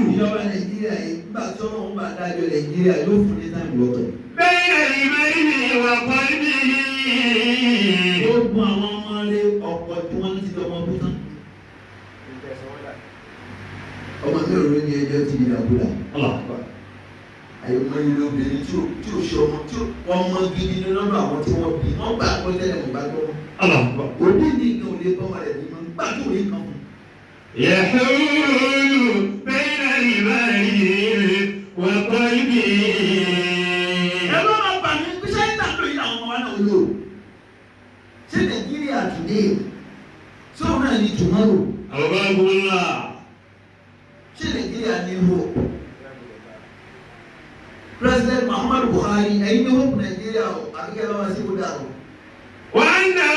S2: Ìjọba Nàìjíríà yìí nígbà tí Ọlọ́run bá dájọ́ Nàìjíríà yóò fún ní táìmù lọ́tọ̀.
S1: بين المرء وقلبه.
S3: Gbogbo àwọn ọmọ rẹ ọ̀pọ̀ tí wọ́n ti lọ́mọ bú tán.
S2: Ọmọ mi ò rí ní ẹjọ́ ti dìdàkudà.
S1: الله أكبر.
S2: Àyẹ̀mọ́ ilé obìnrin tí ò tí ò ṣe ọmọ tí ọmọ gidi ní lọ́dọ̀ àwọn tí wọ́n bí wọ́n gbà pé tẹ́lẹ̀ mọ̀ bá gbọ́ wọn.
S1: الله أكبر.
S2: Òbí ní nǹkan ò lè bọ́ wọn rẹ̀ bímọ nígbà tó rí kan fún.
S1: يحول بين المرء وقلبه.
S3: Ẹ̀rọ máa bà mí bí sẹ́yìn ló yí àwọn ọmọ wa náà
S2: Lò ṣé Nàìjíríà today ṣé òun náà ní tomorrow?
S1: أباكم الله.
S2: Ṣé Nàìjíríà ní hope? President Muhammadu Buhari ẹ̀yin ní hope Nàìjíríà o àbíkẹ́ bá wá sí kódà o.
S1: وأنه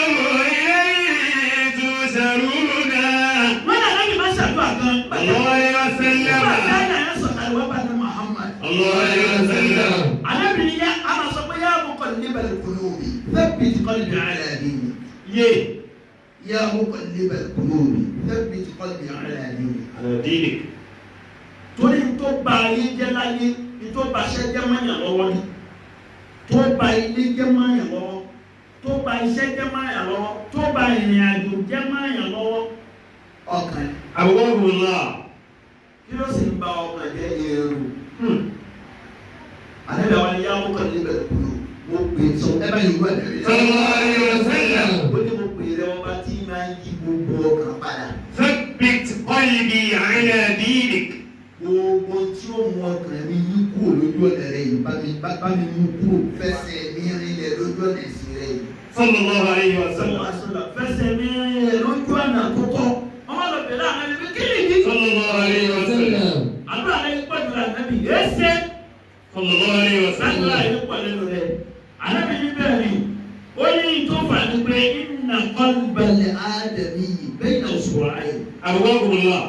S1: إليه تسرون.
S3: Wọ́n náà lẹ́yìn máa ń ṣàdúrà gan.
S1: الله عليه
S3: Nígbà tí
S1: وسلم.
S3: àyà yẹn sọ̀kalẹ̀ wọ́n bá ní Muhammad.
S1: الله عليه وسلم.
S3: Ànábìrin yá a máa sọ pé yá muqallibal
S2: Qulubi thabbit qalbi ala dinik.
S1: يه
S2: Ya muqallibal qulubi thabbit qalbi ala dinik.
S1: على دينك.
S3: Torí tó ba ayé jẹ́ láyé tó ba iṣẹ́ jẹ́ mọ́yàn lọ́wọ́ ni tó ba ilé jẹ́ mọ́yàn lọ́wọ́ tó ba iṣẹ́ jẹ́ mọ́yàn lọ́wọ́ tó ba ìrìn àjò jẹ́ mọ́yàn lọ́wọ́.
S2: Ọkàn
S1: أباكم الله.
S2: kí ló sì ń ba ọkàn jẹ́ èrò? Ànábì àwọn ni yá muqallibal qulub mo pè é sọ ẹ bá yìí wà lẹ́rìí.
S1: صلى الله عليه وسلم.
S2: Ó ní mo pè é rẹ ọba tí máa ń yí gbogbo ọkàn padà.
S1: ثبت قلبي على دينك.
S2: Gbogbo tí ó mú ọkàn mi yí kúrò lójú ọ̀nà rẹ yìí bá mi bá mi mú kúrò fẹsẹ̀ mi rinlẹ̀ lójú ọ̀nà ẹ̀sìn rẹ yìí.
S1: صلى الله عليه وسلم.
S3: Fẹsẹ̀ mi rìn
S2: Lójú ọ̀nà tó tọ́.
S3: Wọ́n máa lọ bẹ̀rẹ̀ àwọn ẹni pé kí nìyí.
S1: صلى الله عليه وسلم.
S3: Àdúrà rẹ̀ pọ̀ jù ànábì yéé
S1: صلى الله عليه
S3: Àdúrà
S1: وسلم.
S3: rẹ̀ pọ̀ lẹ́nu rẹ̀. Ànábì ní bẹ́ẹ̀ ni ó ní tó fà ní pé inna qalbal
S2: Balẹ̀ ádámì yìí bayna usbu'ayn
S1: أباكم الله.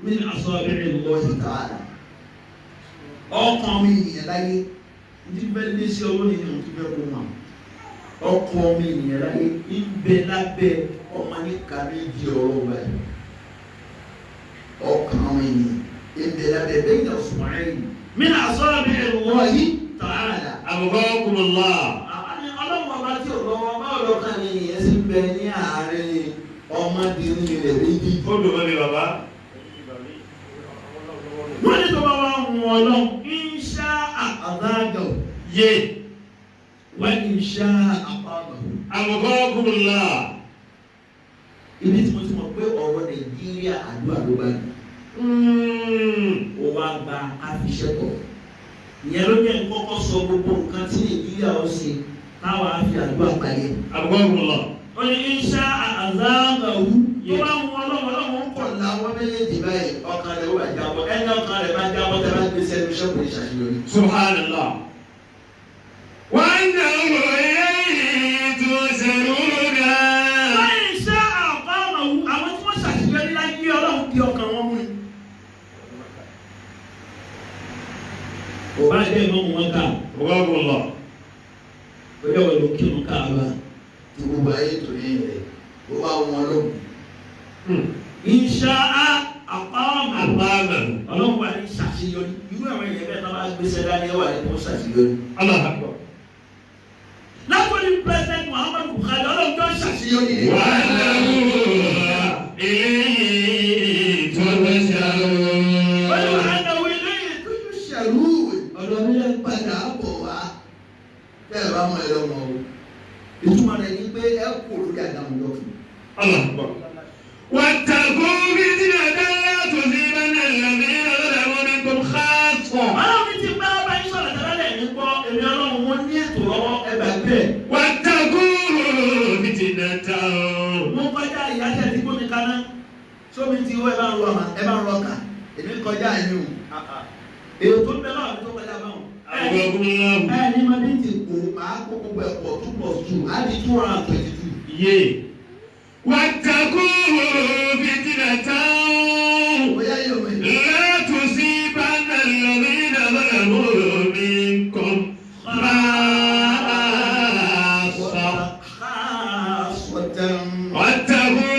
S2: min asabi'i Allahi ta'ala. Ọkàn mi ènìyàn láyé
S3: ní bẹ́ẹ̀ ní sí ọwọ́ nínú tó fẹ́ kó mọ̀. Ọkàn mi ènìyàn láyé ń bẹ lábẹ́
S2: ọmọ níka méjì ọ̀rọ̀ báyìí. Ọkàn mi ènìyàn ń bẹ lábẹ́ bayna usbu'ayn
S3: min asabi'i Allahi ta'ala.
S1: أباكم الله.
S2: Ọlọ́run ọba tí ò lọ́wọ́ báwo lọ́kàn ni ìyẹn sì ń bẹ ní àárín ọmọdéyìn rẹ̀ méjì.
S1: Ó dùn mọ́ mi bàbá.
S3: Wọ́n ní tó bá wà ń wọ̀ lọ, insha àdágọ̀
S1: Yé.
S2: Wa insha aqamahu.
S1: أباكم الله.
S2: Ibi tí mo ti mọ̀ pé ọ̀rọ̀ Nàìjíríà àdúrà ló bá ní. Ó wá gba àfiṣẹ́tọ̀.
S3: Ìyẹn ló jẹ́ kọ́kọ́ sọ gbogbo nǹkan tí Nàìjíríà ó ṣe táwa á fi àdúrà
S2: Àdúrà parí.
S1: أباكم الله.
S3: Ó ní insha àdágọ̀ tó bá ń wọ lọ́wọ́ lọ́wọ́ ń
S2: Kọ̀ làwọn méjèèjì báyìí ọkàn rẹ̀ ó wà jábọ̀. Ẹni ọkàn rẹ̀ bá jábọ̀ tẹ́ bá gbé sẹ́nu iṣẹ́ kò ní ṣàṣeyọrí.
S1: سبحان الله. وأنه إليه تسرون.
S3: Insha àkọ́mọ̀ àwọn tí wọ́n ṣàṣeyọrí láyé Ọlọ́run di ọkàn wọn mú ni. Kò bá jẹ́ ìmọ̀ wọn kà,
S1: أباكم الله.
S3: ó yẹ wọ́n ló kírun káàbà.
S2: Tí gbogbo ayé tò ní rẹ̀, ó bá wọn lóhùn.
S3: Insha àkọ́mọ̀
S1: أقامه.
S3: Ọlọ́run wà ní ṣàṣeyọrí. Irú àwọn èèyàn bẹ́ẹ̀ tó bá gbéṣẹ́ dání
S2: Ẹ wà ní kó ṣàṣeyọrí.
S1: الله أكبر.
S3: Látọ̀rí President Muhammadu Buhari Ọlọ́run tó ṣàṣeyọrí.
S2: Ṣàṣeyọrí rẹ̀.
S1: وأنه إليه تحشرون.
S3: Olúwa ilé
S2: Tó ṣàrú ọ̀dọ̀ mi lẹ́ padà bọ̀ wá. Tẹ́ ẹ bá mọ ẹ lọ́mọ o. Ìtumọ̀ rẹ̀ ni pé ẹ kú lórí àdàmú lọ́kùn.
S1: الله أكبر. واتقوا فتنة لا تصيبن الذين ظلموا منكم خاصة.
S3: Ọlọ́run ti bá ọba yín sọ̀rọ̀ tẹ́lẹ̀ ní gbọ́ èmi Ọlọ́run mo ní ètò lọ́wọ́ ẹ gbàgbé ẹ̀.
S1: واتقوا فتنة.
S3: Mo kọjá ìyá tẹ̀ tí gbómi kaná.
S2: Sómi ti wọ́ ẹ bá ń rọ àmà ẹ bá ń rọ ọkà. Èmi kọjá yín o.
S3: Ètò ń bẹ lọ́wọ́ mi tó kọjá báwọn.
S1: أباكم الله.
S2: Ẹ ní ma bí ti kó máa kó gbogbo ẹ̀pọ̀ 2 + 2 á di 222.
S1: Yé. واتقوا فتنة
S2: Bóyá yóò mọ̀ ẹ́.
S1: لا تصيبن الذين ظلموا منكم خاصة.
S2: Khaswatan.
S1: واتقوا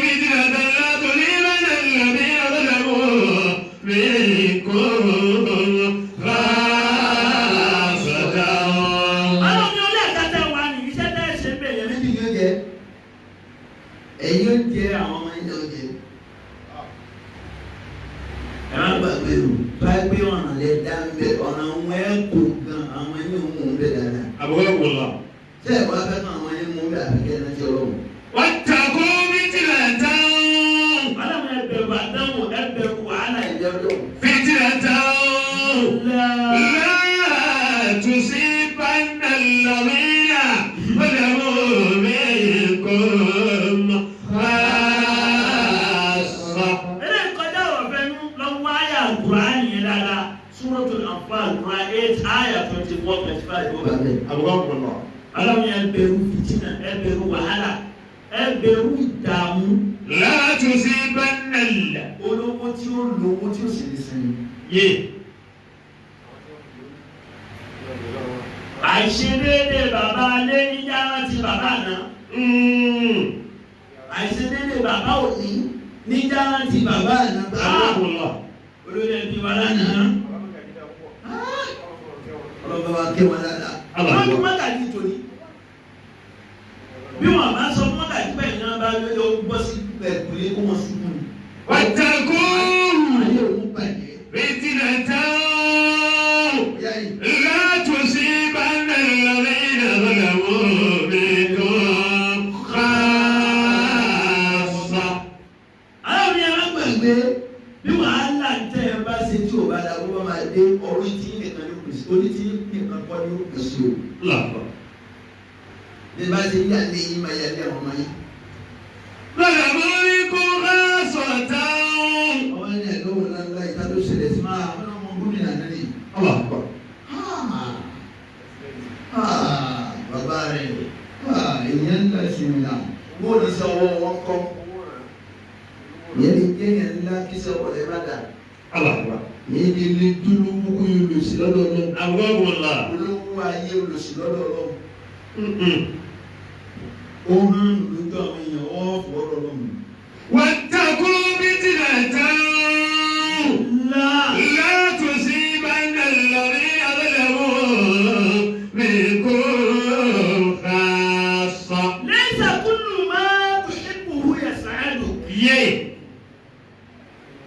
S2: Ẹ̀yin ó jẹ àwọn ọmọ yín ló jẹ. Ẹ má gbàgbé o, bá gbé ọ̀nà lẹ dá ń bẹ, ọ̀nà òun ẹ̀ kó gan, àwọn ẹ̀yin òun mú un bẹ dáadáa.
S1: Abúgbàkúnlá.
S2: Ṣé ẹ̀ wá fẹ́ kàn àwọn ẹ̀yin mú un bẹ àbíkẹ́ ẹ̀ náà ṣe ọlọ́run?
S1: Wattaqu fitnatan.
S3: Ọlọ́run ẹ bẹ̀rù àdánwò, ẹ bẹ̀rù wàhálà
S2: Ìjẹ́ ọlọ́run.
S1: Fitnatan.
S3: ńlá.
S1: La tusibanna alladhina zalamu minkum khassa.
S3: Eléyìí kọjá ọ̀rọ̀ fẹ́nu lọ́wọ́ àyà Kùránì yẹn dáadáa. Suratul Anfal Quran 8 àyà 24 25.
S2: Ó bá bẹ̀.
S1: Abúgbàkúnlá.
S3: Ọlọ́run ẹ bẹ̀rù fìtínà, ẹ bẹ̀rù wàhálà, ẹ bẹ̀rù ìdààmú.
S1: La tusibanna.
S2: Olówó tí ó lówó tí ó sì ní sinmi.
S1: Yé.
S3: Àìṣedéédé bàbá alé ní yára ti bàbá àná. Àìṣedéédé bàbá òní ní yára ti bàbá àná.
S1: Abúgbàkúnlá.
S3: Olórí ẹbí wa lánàá.
S2: Ọlọ́ba wa ké wọn dáadáa.
S3: Wọ́n ní mọ́gàjì tòní. Bí wọ́n bá sọ fún mọ́gàjì bẹ́ẹ̀ ni wọ́n bá yọ bọ́ sí
S2: Ẹ̀kúlé kó wọn ṣubú ni.
S1: Wattaqu
S2: Ayé òun bàjẹ́.
S1: fitnatan.
S2: Bóyá yìí.
S1: La tusibanna alladhina zalamu minkum khassa.
S3: Aláwọ̀ ni ẹ má
S2: Gbàgbé bí wàhálà ń tẹ́ ẹ bá ṣe tí ò bá da kó bá máa dé orí tí nìkan ní kùsì orí tí nìkan kọ́ ní kùsì o. Bí bá ṣe yà lé yín máa yà lé àwọn ọmọ yín.
S1: Zalamu minkum khassatan.
S2: Ọmọ yẹn ní ẹ̀dọ́wò ńláńlá ìta tó ṣẹlẹ̀ sí máa àwọn ọmọ gómìnà náà nìyí. Bàbá rẹ̀ èèyàn ńlá sí mi náà. Bó ní sọ́wọ́ wọn kọ́? Ìyẹn lè jẹ́ èèyàn ńlá kí sọ́wọ́ rẹ̀ má dà. Ìyẹn lè lè dúró kúkú yóò lò sí lọ́dọ̀ Ọlọ́run.
S1: Abúgbàkúnlá.
S2: Olówó ayé olùsí lọ́dọ̀ Ọlọ́run. Ó hàn lójú àwọn èèyàn wọ́n fọ́ Ọlọ́run.
S1: Wattaqu fitnatan.
S3: ńlá.
S1: La tusibanna alladhina zalamu minkum khassa.
S3: Laysa kullu ma tuhibbuhu yas'aduk.
S1: Yé.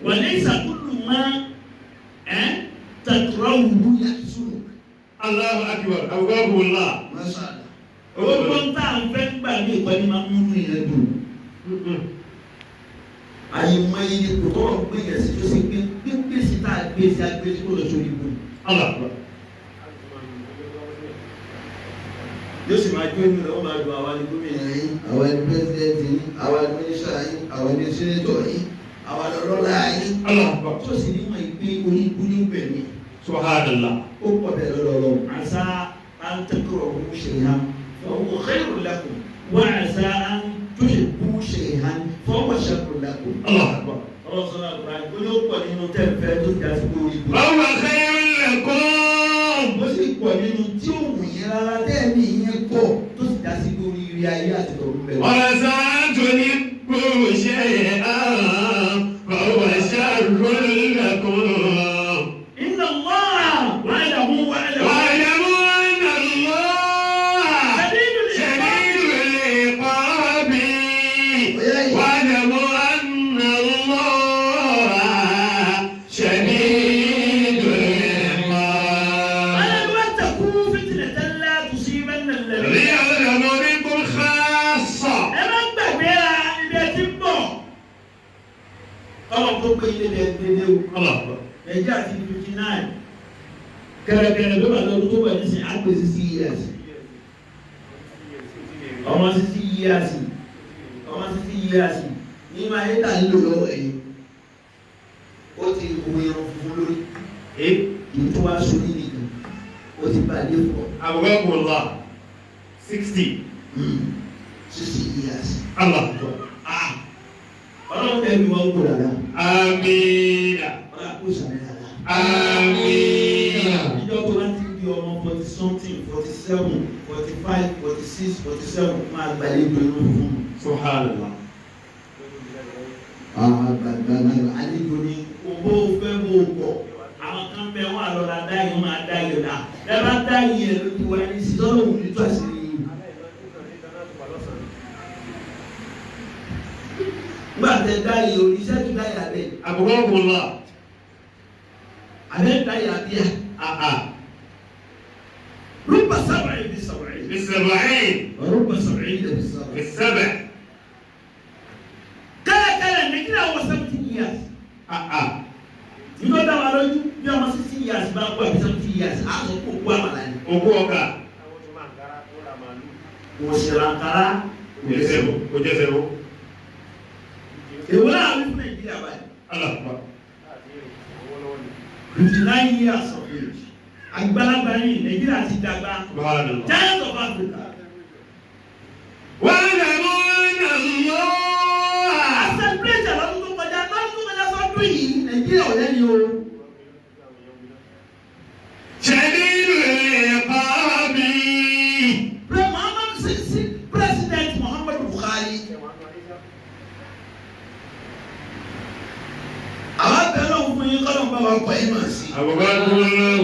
S3: Wa laysa kullu ma takrahuhu
S2: Yahsunuk.
S1: Allahu akbar. Abúgbàkúnlá.
S2: Masha Allah.
S3: Gbogbo ń tà ń fẹ́ gbà ní ìkọ́ni máa ń múnú yẹn dùn.
S2: Àyìnbáyé ni kò tọrọ gbé yẹn sí tó ṣe gbé gbé sí tá a gbé sí a gbé sí kó lọ sórí ibù.
S1: Allahu akbar.
S3: Yóò sì máa jó inú rẹ̀, ó máa dùn àwa ní gómìnà
S2: yín, àwa ni pírẹsidẹ́ǹtì yín, àwa ni mínísítà yín, àwa ni sínétọ̀ yín, àwa ni ọlọ́lá yín.
S1: Allahu akbar.
S2: Tó sì ní mọ̀ pé orí ibú ní bẹ̀ mí.
S1: Subhanallah.
S2: Ó pọ̀ bẹ́ẹ̀ lọ́dọ̀ Ọlọ́run.
S3: Asa an takrahu shay'an fa huwa khayrun lakum wa asa an tuhibbu shay'an fa huwa sharrun lakum.
S1: Allahu akbar.
S3: Ọlọ́run sọ́nà àgbà ó ní ó pọ̀ nínú tẹ́ǹfẹ́ tó ga sí orí ibú.
S1: Wa huwa khayrun lakum.
S2: Ó sì pọ̀ nínú tí ó wù yín rárá tẹ́ẹ̀mí yín pọ̀ tó sì dá sí orí ire ayé àti ọ̀run bẹ̀rẹ̀.
S1: Wa asa an tuhibbu shay'an fa huwa sharrun lakum.
S3: Inna Allaha wa'adahu wa'adahu.
S1: Wa'lamu anna Allaha
S3: Shadidul
S1: shadidul iqabi.
S2: Bóyá yìí.
S1: Wa'lamu anna Allaha shadidul iqab.
S3: Ọlọ́run wattaqu fitnatan la tusibanna alladhina.
S1: Liya'lamu minkum khassa.
S3: Ẹ má gbàgbé ra ibi ẹ ti ń bọ̀.
S2: Kọ́lọ̀ tó pé ilé rẹ̀ gbélé o.
S1: Allahu akbar.
S3: Nàìjíríà ti di 59. Kẹ̀rẹ̀kẹ̀rẹ̀ ló bá lọ́dún tó wà nísìnyí á
S2: Á pè 60 years.
S3: Ọmọ 60 years. Ọmọ 60 years.
S2: Nínú ayé tà ń lò lọ́wọ́ ẹ̀yìn. Ó ti hu irun funfun lórí. Kì í tó wá sórí nìkan. Ó ti bá a dé fọ́.
S1: Abúgbàkúnlá. 60.
S2: 60 years.
S1: Allahu akbar.
S3: Ọlọ́run tẹ̀ mí wọ́n
S2: Kó dáadáa.
S1: Àmín.
S2: Ọlá kó sàmì dáadáa.
S1: Àmín.
S3: Ìjọ tó bá ti di ọmọ 40 something, 47, 45, 46, 47 máa gbàlejò inú fún un.
S1: Subhanallah.
S2: Àwọn àgbààgbà náà àlejò ní
S3: Òbó fẹ́ bó pọ̀. Àwọn kan bẹ wọn àlọ́ra dá yìí wọn máa dá yìí dá. Ẹ bá dá yìí ẹ lójú wa ní sí
S2: lọ́rọ̀ òun ní tó àṣírí yìí.
S3: tẹ dá yìí oníṣẹ́ ti dá yà bẹ́ẹ̀.
S1: Abukakumullah.
S3: Abẹ́ dá yà bíyà. Rúbà sábà yìí bí sábà yìí.
S1: Bisaba'in.
S2: Rúbà sábà yìí bí sábà.
S1: Bisaba'.
S3: Kẹ́lẹ́kẹ́lẹ́ Nàìjíríà wọ 70 years. Ìlú dá wa lójú bí ọmọ 60 years bá kú àbí 70 years á sọ kó kú àmàlà ni.
S1: Ogún ọkà.
S3: Kò sì rànkárá.
S1: Kò jẹ́sẹ̀ bó. Kò jẹ́sẹ̀ bó.
S3: Èwo náà wí fún Nàìjíríà báyìí?
S1: Allahu Akbar.
S3: 59 years of age. Àgbàlagbà yìí Nàìjíríà ti dàgbà.
S1: Subhanallah.
S3: Giant of Africa.
S1: Wa'lamu anna Allah.
S3: Celebrate lọ́dún tó kọjá lọ́dún tó kọjá sọ́dún yìí.
S2: Nàìjíríà ò lẹ́ni o.
S1: Shadidul iqabi.
S3: President Muhammadu Buhari.
S2: Àwọn abẹ́rẹ́ òun fún yín kọ́lọ̀ ń bá wa kọ́ yín mà sí.
S1: Abukakumullah.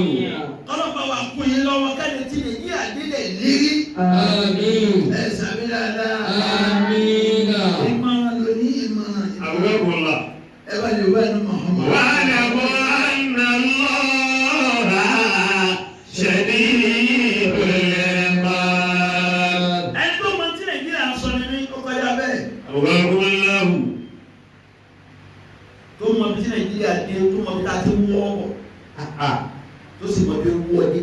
S3: Kọ́lọ́ bá wa kún yín lọ́wọ́ kẹ́lẹ́ tí Nàìjíríà délẹ̀
S2: Lérí.
S4: Àmín.
S2: Ẹ sàmì dáadáa.
S4: Àmín.
S2: Ìmọ̀ràn ló ní ìmọ̀ràn.
S1: Abukakumullah.
S2: Ẹ bá lè wá ẹnu Muhammad.
S1: Wa'lamu anna Allah shadidul iqab.
S3: Ẹni tó mọ tí Nàìjíríà ń sọ ni mí
S2: Ó kọjá bẹ́ẹ̀.
S1: Abukakumullah.
S3: Tó mọ bí tí Nàìjíríà dé, tó mọ bí tá a ti wọ́ ọ̀bọ̀, tó sì mọ bí ó wọ́ dé.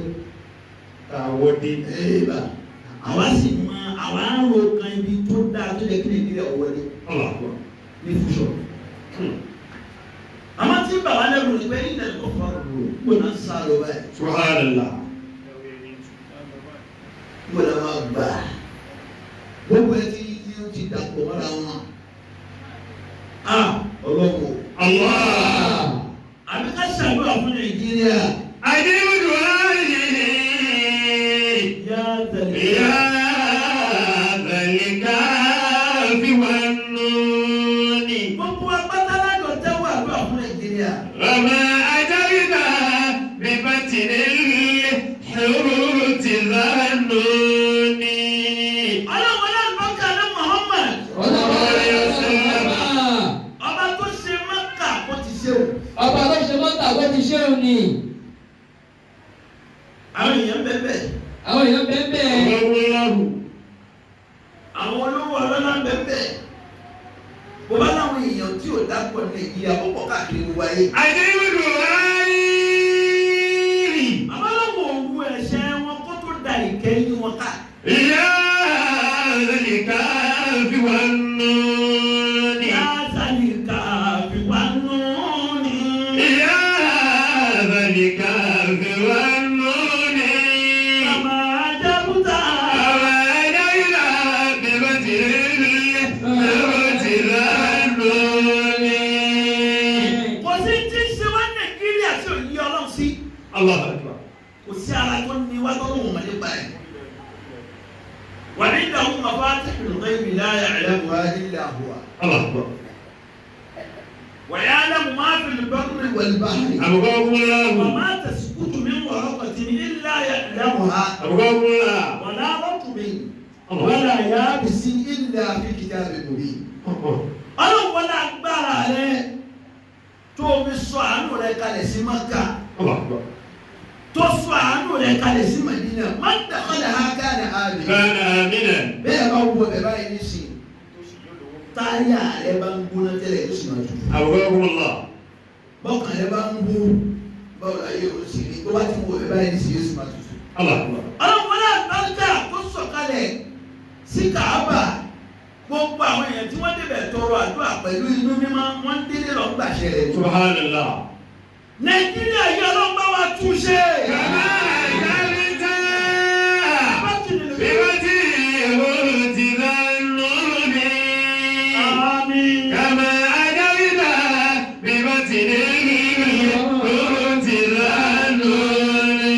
S1: Àwọn dé.
S2: Ee bá.
S3: Àwa sì mọ àwa ń ro kan ibi tó dáa tó yẹ kí Nàìjíríà wọlé
S1: Allahu Akbar.
S3: ní fúnṣọ. Àmọ́ tí bàbá lẹ́rù ni pé ní ìdẹ̀lẹ̀ kò fọ́
S2: Mo náà ń sá lọ báyìí.
S1: Subhanallah.
S2: Mo náà máa gbà. Gbogbo ẹ ti ti ti dàpọ̀ mọ́ra wọn. A ọlọ́wọ́.
S1: Allah.
S3: Àbí ká ṣàdúrà fún Nàìjíríà.
S2: Nàìjíríà.
S1: Ajibu du'ai.
S3: Yá tẹ̀lé.
S1: Ya dhal kafi wan nuni.
S3: Gbogbo apáta lájọ tẹ́wọ́ àdúrà fún Nàìjíríà.
S1: Wa ma ajabna bi batnil huruti dhannuni.
S3: Ọlọ́run aláǹbákà ní Muhammad. Ọba tó ṣe Mẹ́kà kó ti ṣe o.
S4: Ọba tó ṣe mọ́tà bó ti ṣe òun ni.
S3: Àwọn èèyàn bẹ́ẹ̀ bẹ́ẹ̀.
S4: Àwọn èèyàn bẹ́ẹ̀ bẹ́ẹ̀.
S1: Allahu.
S3: Àwọn olówó ọlọ́lá bẹ́ẹ̀ bẹ́ẹ̀.
S2: Bó bá láwọn èèyàn tí ò dápọ̀ ní Nàìjíríà ó pọ̀ káàkiri gbogbo ayé.
S1: Ajibu du'ai.
S3: Àmọ́ lọ́wọ́ òwú ẹ̀ṣẹ̀ wọn kó tó da ìkẹ́ yín wọn ká.
S1: Ya dhal kafi wan nuni.
S3: Yá sálíkà fìwà nù ní.
S1: Ya dhal kafi wan nuni.
S3: Kàmá jábútà.
S1: Kama ajabna bi batnil huruti dhannuni.
S3: Kò sí tí ń ṣe wá Nàìjíríà tí ò yí Ọlọ́run sí.
S1: Allahu akbar.
S3: Kò sí ara tó ní wá tó lóun mọ̀ nípa ẹ̀. Wà ní ìdààmú mafatihul ghaibi la ya'lamuha
S2: Wà á ilà hùwà.
S1: Allahu akbar.
S3: wa ya'lamu ma fil barri
S2: Wal bahri.
S1: Abukakumullah.
S3: wa ma tasqutu min waraqatin illa ya'lamuha
S1: Abukakumullah.
S3: wa la ratbin
S2: Wala yabisi illa fi kitabin mubin.
S3: Ọlọ́run wọlé agbára rẹ tó o fi sọ àánú rẹ kalẹ̀ sí Maka,
S1: Allahu akbar.
S3: tó sọ àánú rẹ kalẹ̀ sí
S2: Madina man dakhalaha kana amina.
S1: Kana aminan.
S2: Bẹ́ẹ̀ bá wọ bẹ̀ báyìí nísìnyí. Táyà rẹ bá ń gbóná tẹ́lẹ̀ yóò sì máa tutù.
S1: Abukakumullah.
S2: Bọ́kàn rẹ bá ń bú báwo la yóò sì rí bó bá ti wọ bẹ̀ báyìí nísìnyí yóò sì máa tutù.
S1: Allahu akbar.
S3: Ọlọ́run wọlé àlùbáríkà tó sọ̀kalẹ̀ sí Kàábà, gbogbo àwọn èèyàn tí wọ́n débẹ̀ tọrọ àdúrà pẹ̀lú inú mímọ́, wọ́n délé lọ gbàṣẹ rẹ̀.
S1: Subhanallah.
S3: Nàìjíríà yìí, Ọlọ́run bá wa tún ṣe.
S1: Kama ajabta
S3: Bá
S1: bi batnil huruti dhannuni.
S3: Àmín.
S1: Kama ajabta bi batnil huruti dhannuni.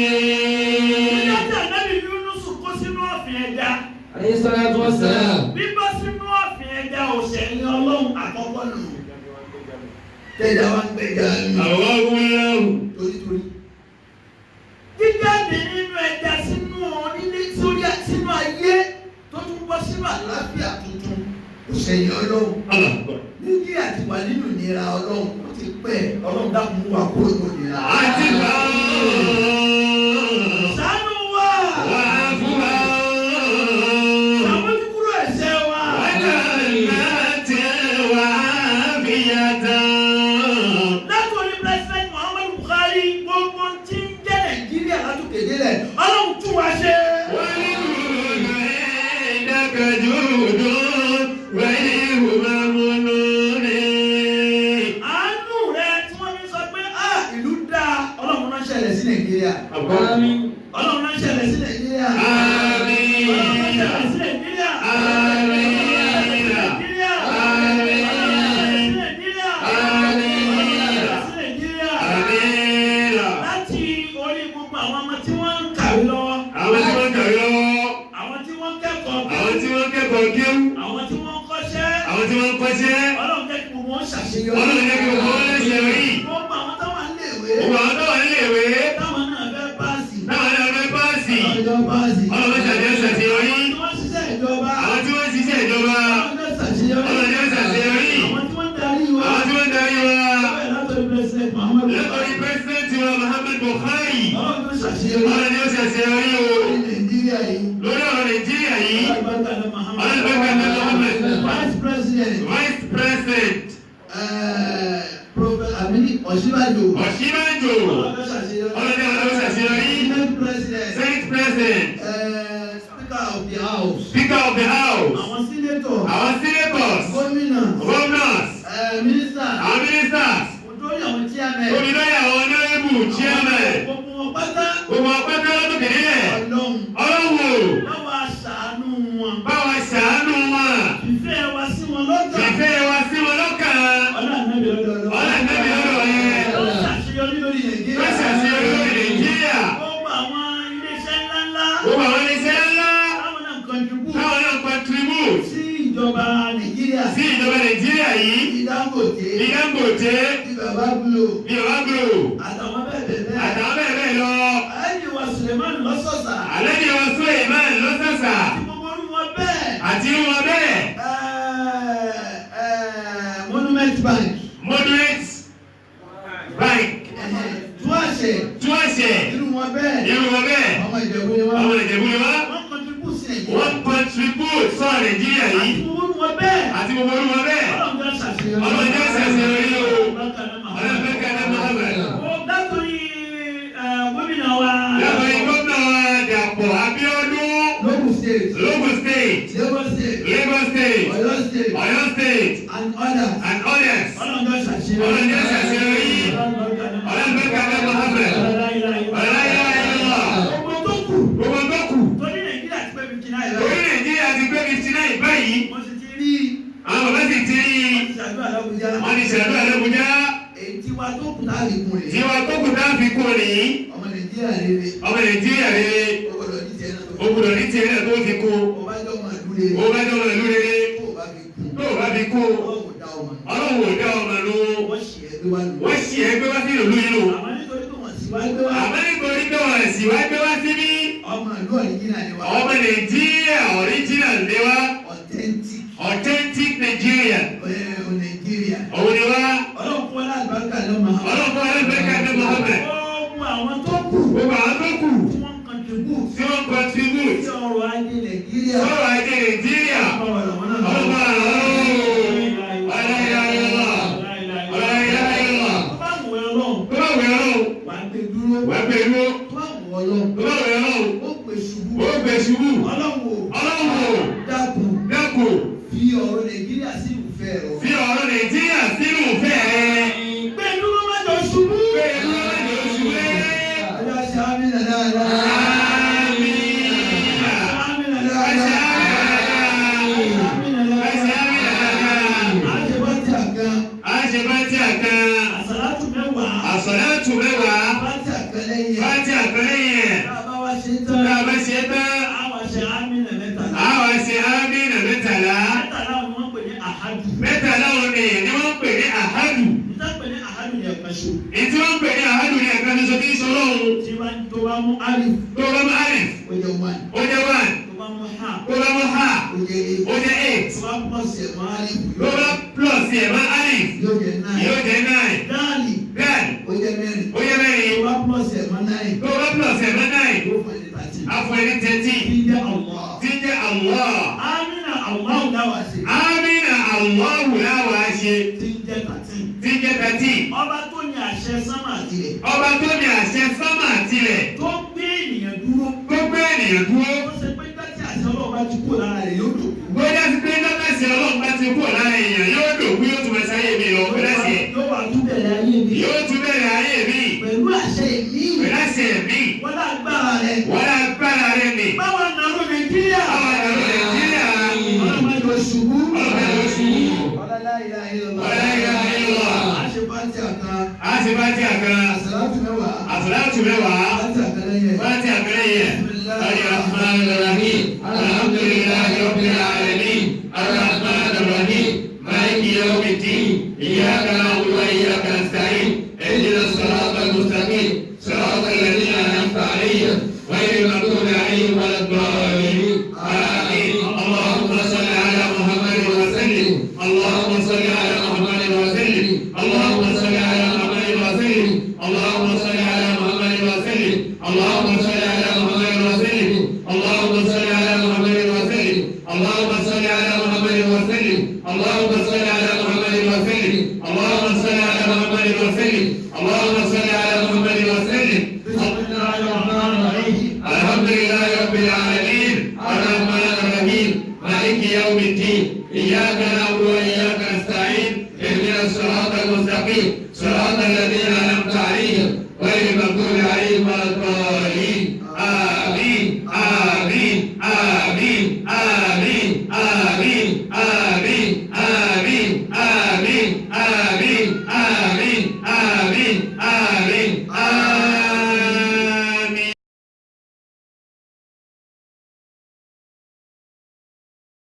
S3: Nígbà tí Ànábì Yúnúsù kó sínú ọ̀fìn ẹja,
S4: Alayhi salatu wassalam.
S3: bíbọ́ sínú ọ̀fìn ẹja ọ̀sẹ̀ ní Ọlọ́run àkọ́kọ́ nù.
S2: Tẹ́jà wá ń gbẹ̀jà nù.
S1: Abukakumullah.
S2: Torítorí.
S3: Jíjáde nínú ẹja sínú onílé sórí sínú ayé
S2: Tó tún bọ́ sínú àlàáfíà tuntun. Kò sẹ́yìn Ọlọ́run. Nàìjíríà ti wà nínú ìnira Ọlọ́run ó ti pẹ́. Ọlọ́run dákun mú wa kúrò nínú ìnira.
S1: Àti bá
S3: Ṣàánú wa.
S1: wà fún wa.
S3: Ṣàmójúkúrò ẹ̀ṣẹ̀ wa. Látòrí President Muhammadu Buhari, gbogbo tí ń jẹ́ Nàìjíríà látòkè délẹ̀, Ọlọ́run tún wa ṣe. Àánú rẹ tí wọ́n fi sọ pé ah ìlú dáa, Ọlọ́run rán ṣẹlẹ̀ sí Nàìjíríà.
S4: Àmín.
S3: Ọlọ́run rán ṣẹlẹ̀ sí Nàìjíríà.
S1: Àmín.
S3: Ọlọ́run rán ṣẹlẹ̀ sí Nàìjíríà.
S1: Àmín.
S3: Nàìjíríà.
S1: Àmín.
S3: Nàìjíríà.
S1: Àmín.
S3: Nàìjíríà. Láti orí gbogbo àwọn ọmọ tí wọ́n ń kàwé lọ́wọ́,
S1: Àwọn tí wọ́n kàwé lọ́wọ́,
S3: àwọn tí wọ́n ń kẹ́kọ̀ọ́,
S1: àwọn tí wọ́n kẹ́kọ̀ọ́ kéwú,
S3: àwọn tí wọ́n ń kọ́ṣẹ́,
S1: àwọn tí wọ́n kọ́ṣẹ́,
S3: Ọlọ́run jẹ́ kí gbogbo wọn ṣàṣeyọrí.
S1: Ọlọ́run jẹ́ kí gbogbo wọn lẹ́sẹ̀ rí.
S3: Gbogbo àwọn táwọn níléèwé,
S1: Gbogbo àwọn tó wà nílé ìwé,
S3: táwọn náà fẹ́ páàsì,
S1: táwọn náà fẹ́ páàsì,
S2: Ọjọ́ báàsì.
S1: Ọlọ́run ṣàjẹ́ ṣàṣeyọrí.
S3: àwọn tí wọ́n ṣiṣẹ́ ìjọba,
S1: Àwọn tí wọ́n ṣiṣẹ́ ìjọba,
S3: Ọlọ́run jẹ́ ṣàṣeyọrí.
S1: Ọlọ́run jẹ́ ṣàṣeyọrí.
S3: Àwọn tí wọ́n ń darí wa,
S1: Àwọn tí wọ́n darí wa,
S3: bẹ́ẹ̀ látọ̀rí President Muhammadu
S1: látọ̀rí pẹ́sidẹ́ntì wa Muhammad Buhari,
S3: Ọlọ́run jẹ́ ṣàṣeyọrí.
S1: Ọlọ́run ni ó ṣàṣeyọrí o.
S2: Lórí Nàìjíríà yìí.
S1: Lórí ọ̀rọ̀ Nàìjíríà yìí,
S3: Ọlọ́run jẹ́ Muhammad.
S1: Ọlọ́run jẹ́ Muhammad,
S2: Vice President.
S1: Vice President
S2: Prophet Amini Ọ̀ṣínbàjò.
S1: Ọ̀ṣínbàjò,
S3: Ọlọ́run jẹ́ ṣàṣeyọrí.
S1: Ọlọ́run ni ó ṣàṣeyọrí.
S2: Senate President.
S1: Senate President,
S2: Speaker of the House.
S1: Speaker of the House,
S3: Àwọn sínétọ̀,
S1: àwọn senators,
S2: Gómìnà.
S1: governors,
S2: Minister.
S1: àwọn ministers,
S3: lórí àwọn chairman,
S1: olùdarí àwọn honourable chairman,
S3: gbogbo wọn pátá,
S1: gbogbo ọpẹ́tẹ́ lọ́dún kìíní
S2: Ọlọ́run.
S1: Ọlọ́run o,
S3: báwa ṣàánú wọn.
S1: báwa ṣàánú wọn,
S3: Ìfẹ́ wa sí wọn lọ́kàn.
S1: ìfẹ́ wa sí wọn lọ́kàn,
S3: Ọlọ́run ànábì lọ́dọ̀ Ọlọ́run.
S1: Ọlọ́run ànábì lọ́dọ̀ yẹn.
S3: Ó ṣàṣeyọrí lórí Nàìjíríà.
S1: Ó ṣàṣeyọrí lórí Nàìjíríà.
S3: Gbogbo àwọn iléeṣẹ́ ńláńlá.
S1: Gbogbo àwọn iléeṣẹ́ ńlá,
S3: Táwọn náà contribute
S1: táwọn náà contribute
S3: sí ìjọba Nàìjíríà.
S1: sí ìjọba Nàìjíríà yìí,
S2: Bí Dangote.
S1: ní Dangote,
S2: Bí Baba Glo.
S1: ní Baba Glo,
S3: Àtàwọn bẹ́ẹ̀ bẹ́ẹ̀ bẹ́ẹ̀.
S1: àtàwọn bẹ́ẹ̀ bẹ́ẹ̀ lọ.
S3: Àlejò wa Suleiman lọ́sọ̀ọ̀sà.
S1: Àlejò wa Suleiman lọ́sàsà
S3: Àti gbogbo orú wọn bẹ́ẹ̀.
S1: àti irú wọn bẹ́ẹ̀.
S2: Monument Bank.
S1: Moderate Bank,
S2: Túwàṣẹ.
S1: Túwàṣẹ,
S2: Irú wọn bẹ́ẹ̀.
S1: irú wọn bẹ́ẹ̀.
S2: Ọmọ Ìjẹ̀bú ni wọ́n.
S1: Ọmọ Ìjẹ̀bú ni wọ́n.
S3: Wọ́n contribute sí Nàìjíríà.
S1: Wọ́n contribute sọ̀rọ̀ Nàìjíríà
S3: Àti
S1: yìí
S3: gbogbo orú wọn bẹ́ẹ̀.
S1: àti gbogbo orú wọn bẹ́ẹ̀.
S3: Ọlọ́run jẹ́ ṣàṣeyọrí.
S1: Ọlọ́run jẹ́ ṣàṣeyọrí o.
S3: Ọlọ́run
S1: Ọlọ́run fẹ́ ká Muhammad.
S3: Látòrí gómìnà wa.
S1: Látọ̀rí gómìnà wa Dàpọ̀ Abíọ́dún,
S2: Lógùn State.
S1: Lógùn State,
S2: Lagos State.
S1: Lagos State,
S2: Ọ̀yọ́ State.
S1: Ọ̀yọ́ State
S2: And others.
S1: and others.
S3: Ọlọ́run jẹ́ ṣàṣeyọrí.
S1: Ọlọ́run jẹ́ ṣàṣeyọrí. Ọlọ́run fẹ́ ká Muhammad. Ọlọ́run yára yára lọ.
S3: Gbogbo tó kù.
S1: Gbogbo tó kù.
S3: Torí Nàìjíríà ti pé 59
S1: Orí
S3: lọ.
S1: Nàìjíríà ti pé 59 báyìí.
S3: Wọ́n sì ti rí
S1: Àwọn bàbá sì ti rí i.
S3: wọ́n ti ṣàdúrà l'Ábùjá.
S1: Wọ́n ti ṣàdúrà l'Ábùjá.
S2: Èyí tí wa tó kù tá a lè kún rè.
S1: Tiwa tó kù tá a fi kún nìyí.
S2: Ọmọ Nàìjíríà rere.
S1: Ọmọ Nàìjíríà rere.
S2: Ó gbọ́dọ̀ ní tiẹ̀ náà tó.
S1: Ó gbọ́dọ̀ ní tiẹ̀ náà tó fi kún.
S2: Ó bá jọ ọmọ ìlú rere.
S1: Ó bá jọ ọmọ ìlú rere.
S2: Tó o bá fi kún.
S1: Tó o bá fi kún.
S2: Ọlọ́run ò dá ọmọ nù.
S1: Ọlọ́run ò dá ọmọ nù.
S2: Wọ́n ṣì ẹ́ gbé wá lù.
S1: Wọ́n ṣì ẹ́ gbé wá sí ìlú yìí nù.
S3: Àmọ́ nítorí pé wọ́n sì wá gbé wá.
S1: Àmọ́ nítorí pé wọ́n sì wá gbé wá síbí.
S2: Ọmọ ìlú ọ̀ríjìnà ni wá.
S1: Ọmọ Nàìjíríà original ni wá.
S2: Authentic.
S1: Authentic Nigerian.
S2: Nàìjíríà.
S1: Òun ni wá.
S3: Ọlọ́run fún wa lálùbáríkà lọ́mọ.
S1: Ọlọ́run fún wa lálùbáríkà ní Muhammad.
S3: Gbogbo àwọn tó kù.
S1: Gbogbo àwọn tó kù.
S3: Tí wọ́n contribute.
S1: Tí wọ́n contribute.
S3: Sí ọrọ̀ ajé Nàìjíríà.
S1: Sọ̀rọ̀ ajé Nàìjíríà.
S3: Ọlọ́run àwọn náà.
S1: Ọlọ́run
S3: Tó bá wù ẹ́ Ọlọ́run.
S1: Tó bá wù ẹ́ Ọlọ́run.
S3: Wà á gbé dúró.
S1: Wà á gbé dúró.
S2: Tó bá wù Ọlọ́run.
S1: Tó bá wù ẹ́ Ọlọ́run.
S2: Ó gbé ṣubú.
S1: Ó gbé ṣubú.
S2: Ọlọ́run o.
S1: Ọlọ́run o.
S2: Dákun.
S1: Dákun.
S2: Fi ọ̀rọ̀ Nàìjíríà sínú ìfẹ́ rẹ.
S1: Fi ọ̀rọ̀ Nàìjíríà sínú ìfẹ́ rẹ.
S3: Gbé dúró má jọ ṣubú.
S1: Gbé dúró má jọ ṣubú.
S2: Ọjọ́ ṣe àmì dáadáa.
S1: Àmín.
S3: Àmín.
S1: Ẹsẹ̀ àmín dáadáa. Ẹsẹ̀ àmín dáadáa.
S2: A ṣe bá tí a kan.
S1: A ṣe Fátíà kan.
S3: Àsàlátù mẹ́wàá.
S1: Àsàlátù mẹ́wàá.
S2: Fátíà kan lẹ́yìn ẹ̀.
S1: Fátíà kan lẹ́yìn ẹ̀.
S3: Tá a bá wá ṣe tán.
S1: Tá a bá ṣe tán.
S3: A wá ṣe àmín mẹ́tàlá.
S1: A wá ṣe àmín mẹ́tàlá.
S3: Mẹ́tàlá ni wọ́n pè ní àhádù.
S1: Mẹ́tàlá òun ni ni wọ́n pè ní àhádù.
S3: Ìtàn pè ní àhádù ní ẹ̀kan ṣo.
S1: Ìtí wọ́n pè ní àhádù ní ẹ̀kan ṣoṣo tí ń sọ lọ́hùn.
S3: Tí wọ́n tó bá mú alif.
S1: Tó bá mú alif.
S2: Ó jẹ́ one.
S1: Ó jẹ́ one.
S3: Tó bá mú ha.
S1: Tó bá mú ha.
S2: Ó jẹ́ 8.
S1: Ó jẹ́ 8.
S2: Tó bá plus ẹ̀ mọ́ alif.
S1: Tó bá plus ẹ̀ mọ́ alif.
S2: Yóò jẹ́ 9.
S1: Yóò jẹ́ 9.
S2: Dáàlì.
S1: Dáàlì.
S2: Ó jẹ́ 4.
S1: Ó jẹ́ 4.
S2: Tó bá plus ẹ̀ mọ́ 9.
S1: Tó bá plus ẹ̀ mọ́ 9.
S2: Yóò fún ẹ ní 13.
S1: Á fún ẹ ní 13.
S2: Tí ń jẹ́ Allah.
S1: Tí ń jẹ́ Allah.
S3: Amina Allahu láwa ṣe.
S1: Amina Allahu láwa ṣe.
S3: Tí ń jẹ́ 13.
S1: Tí ń jẹ́ 13.
S3: Ọba tó ní àṣẹ sánmà àtilẹ̀.
S1: Ọba tó ní àṣẹ sánmà àtilẹ̀.
S3: Tó gbé ènìyàn dúró.
S1: Tó gbé ènìyàn dúró.
S3: Ó ṣe pé dátì àṣẹ Ọlọ́run bá ti kúrò lára rẹ̀ yóò dòkú.
S1: Bóyá ti pé dátàsí Ọlọ́run bá ti kúrò lára èèyàn yóò dòkú, yóò tún ẹsẹ̀ ayé mi lọ pẹ̀lú àṣẹ.
S3: Yóò wá tún bẹ̀rẹ̀ ayé mi.
S1: Yóò tún bẹ̀rẹ̀ ayé mi.
S2: Pẹ̀lú àṣẹ mi.
S1: Pẹ̀lú àṣẹ mi.
S3: Wọ́n lágbára rẹ̀.
S1: Wọ́n lágbára rẹ̀ mi.
S3: Báwa nàró Nàìjíríà.
S1: Báwa nàró Nàìjíríà.
S2: Ọlọ́run ló ṣubú.
S1: Ọlọ́run ló ṣubú.
S2: Ọlá la ilaha illallah.
S1: Ọlá ilaha illallah.
S2: A ṣe bá ti àkàn.
S1: A ṣe bá ti àkàn.
S2: Àsàlátù mẹ́wàá.
S1: Àsàlátù mẹ́wàá.
S2: Bá ti àkàn lẹ́yìn.
S1: Bá ti àkàn lẹ́yìn. Bismillahir Alhamdulillahi rabbil alamin. Arrahmanir rahim. Maliki yawmiddin. Iyyaka na'budu wa iyyaka nasta'in. Ihdinas siratal mustaqim. Siratal ladzina an'amta 'alayhim ghayril maghdubi 'alayhim waladdallin. Amin. Allahumma salli 'ala Muhammadin wa sallim. Allahumma salli 'ala Muhammadin wa sallim. Allahumma salli 'ala Muhammadin wa sallim. Allahumma salli 'ala Muhammadin wa sallim. Allahumma salli 'ala Muhammadin wa sallim. Allahumma salli 'ala Muhammadin wa sallim. Allahumma salli 'ala Muhammadin wa sallim. Allahumma salli 'ala Muhammadin wa sallim. Allahumma salli 'ala Muhammadin wa sallim. Allahumma salli 'ala Muhammadin wa sallim.
S3: Bismillahir Rahmanir Rahim.
S1: Alhamdulillahi rabbil alamin. Arrahmanir Rahim. Maliki yawmiddin. Iyyaka na'budu wa iyyaka nasta'in. Ihdinas siratal mustaqim.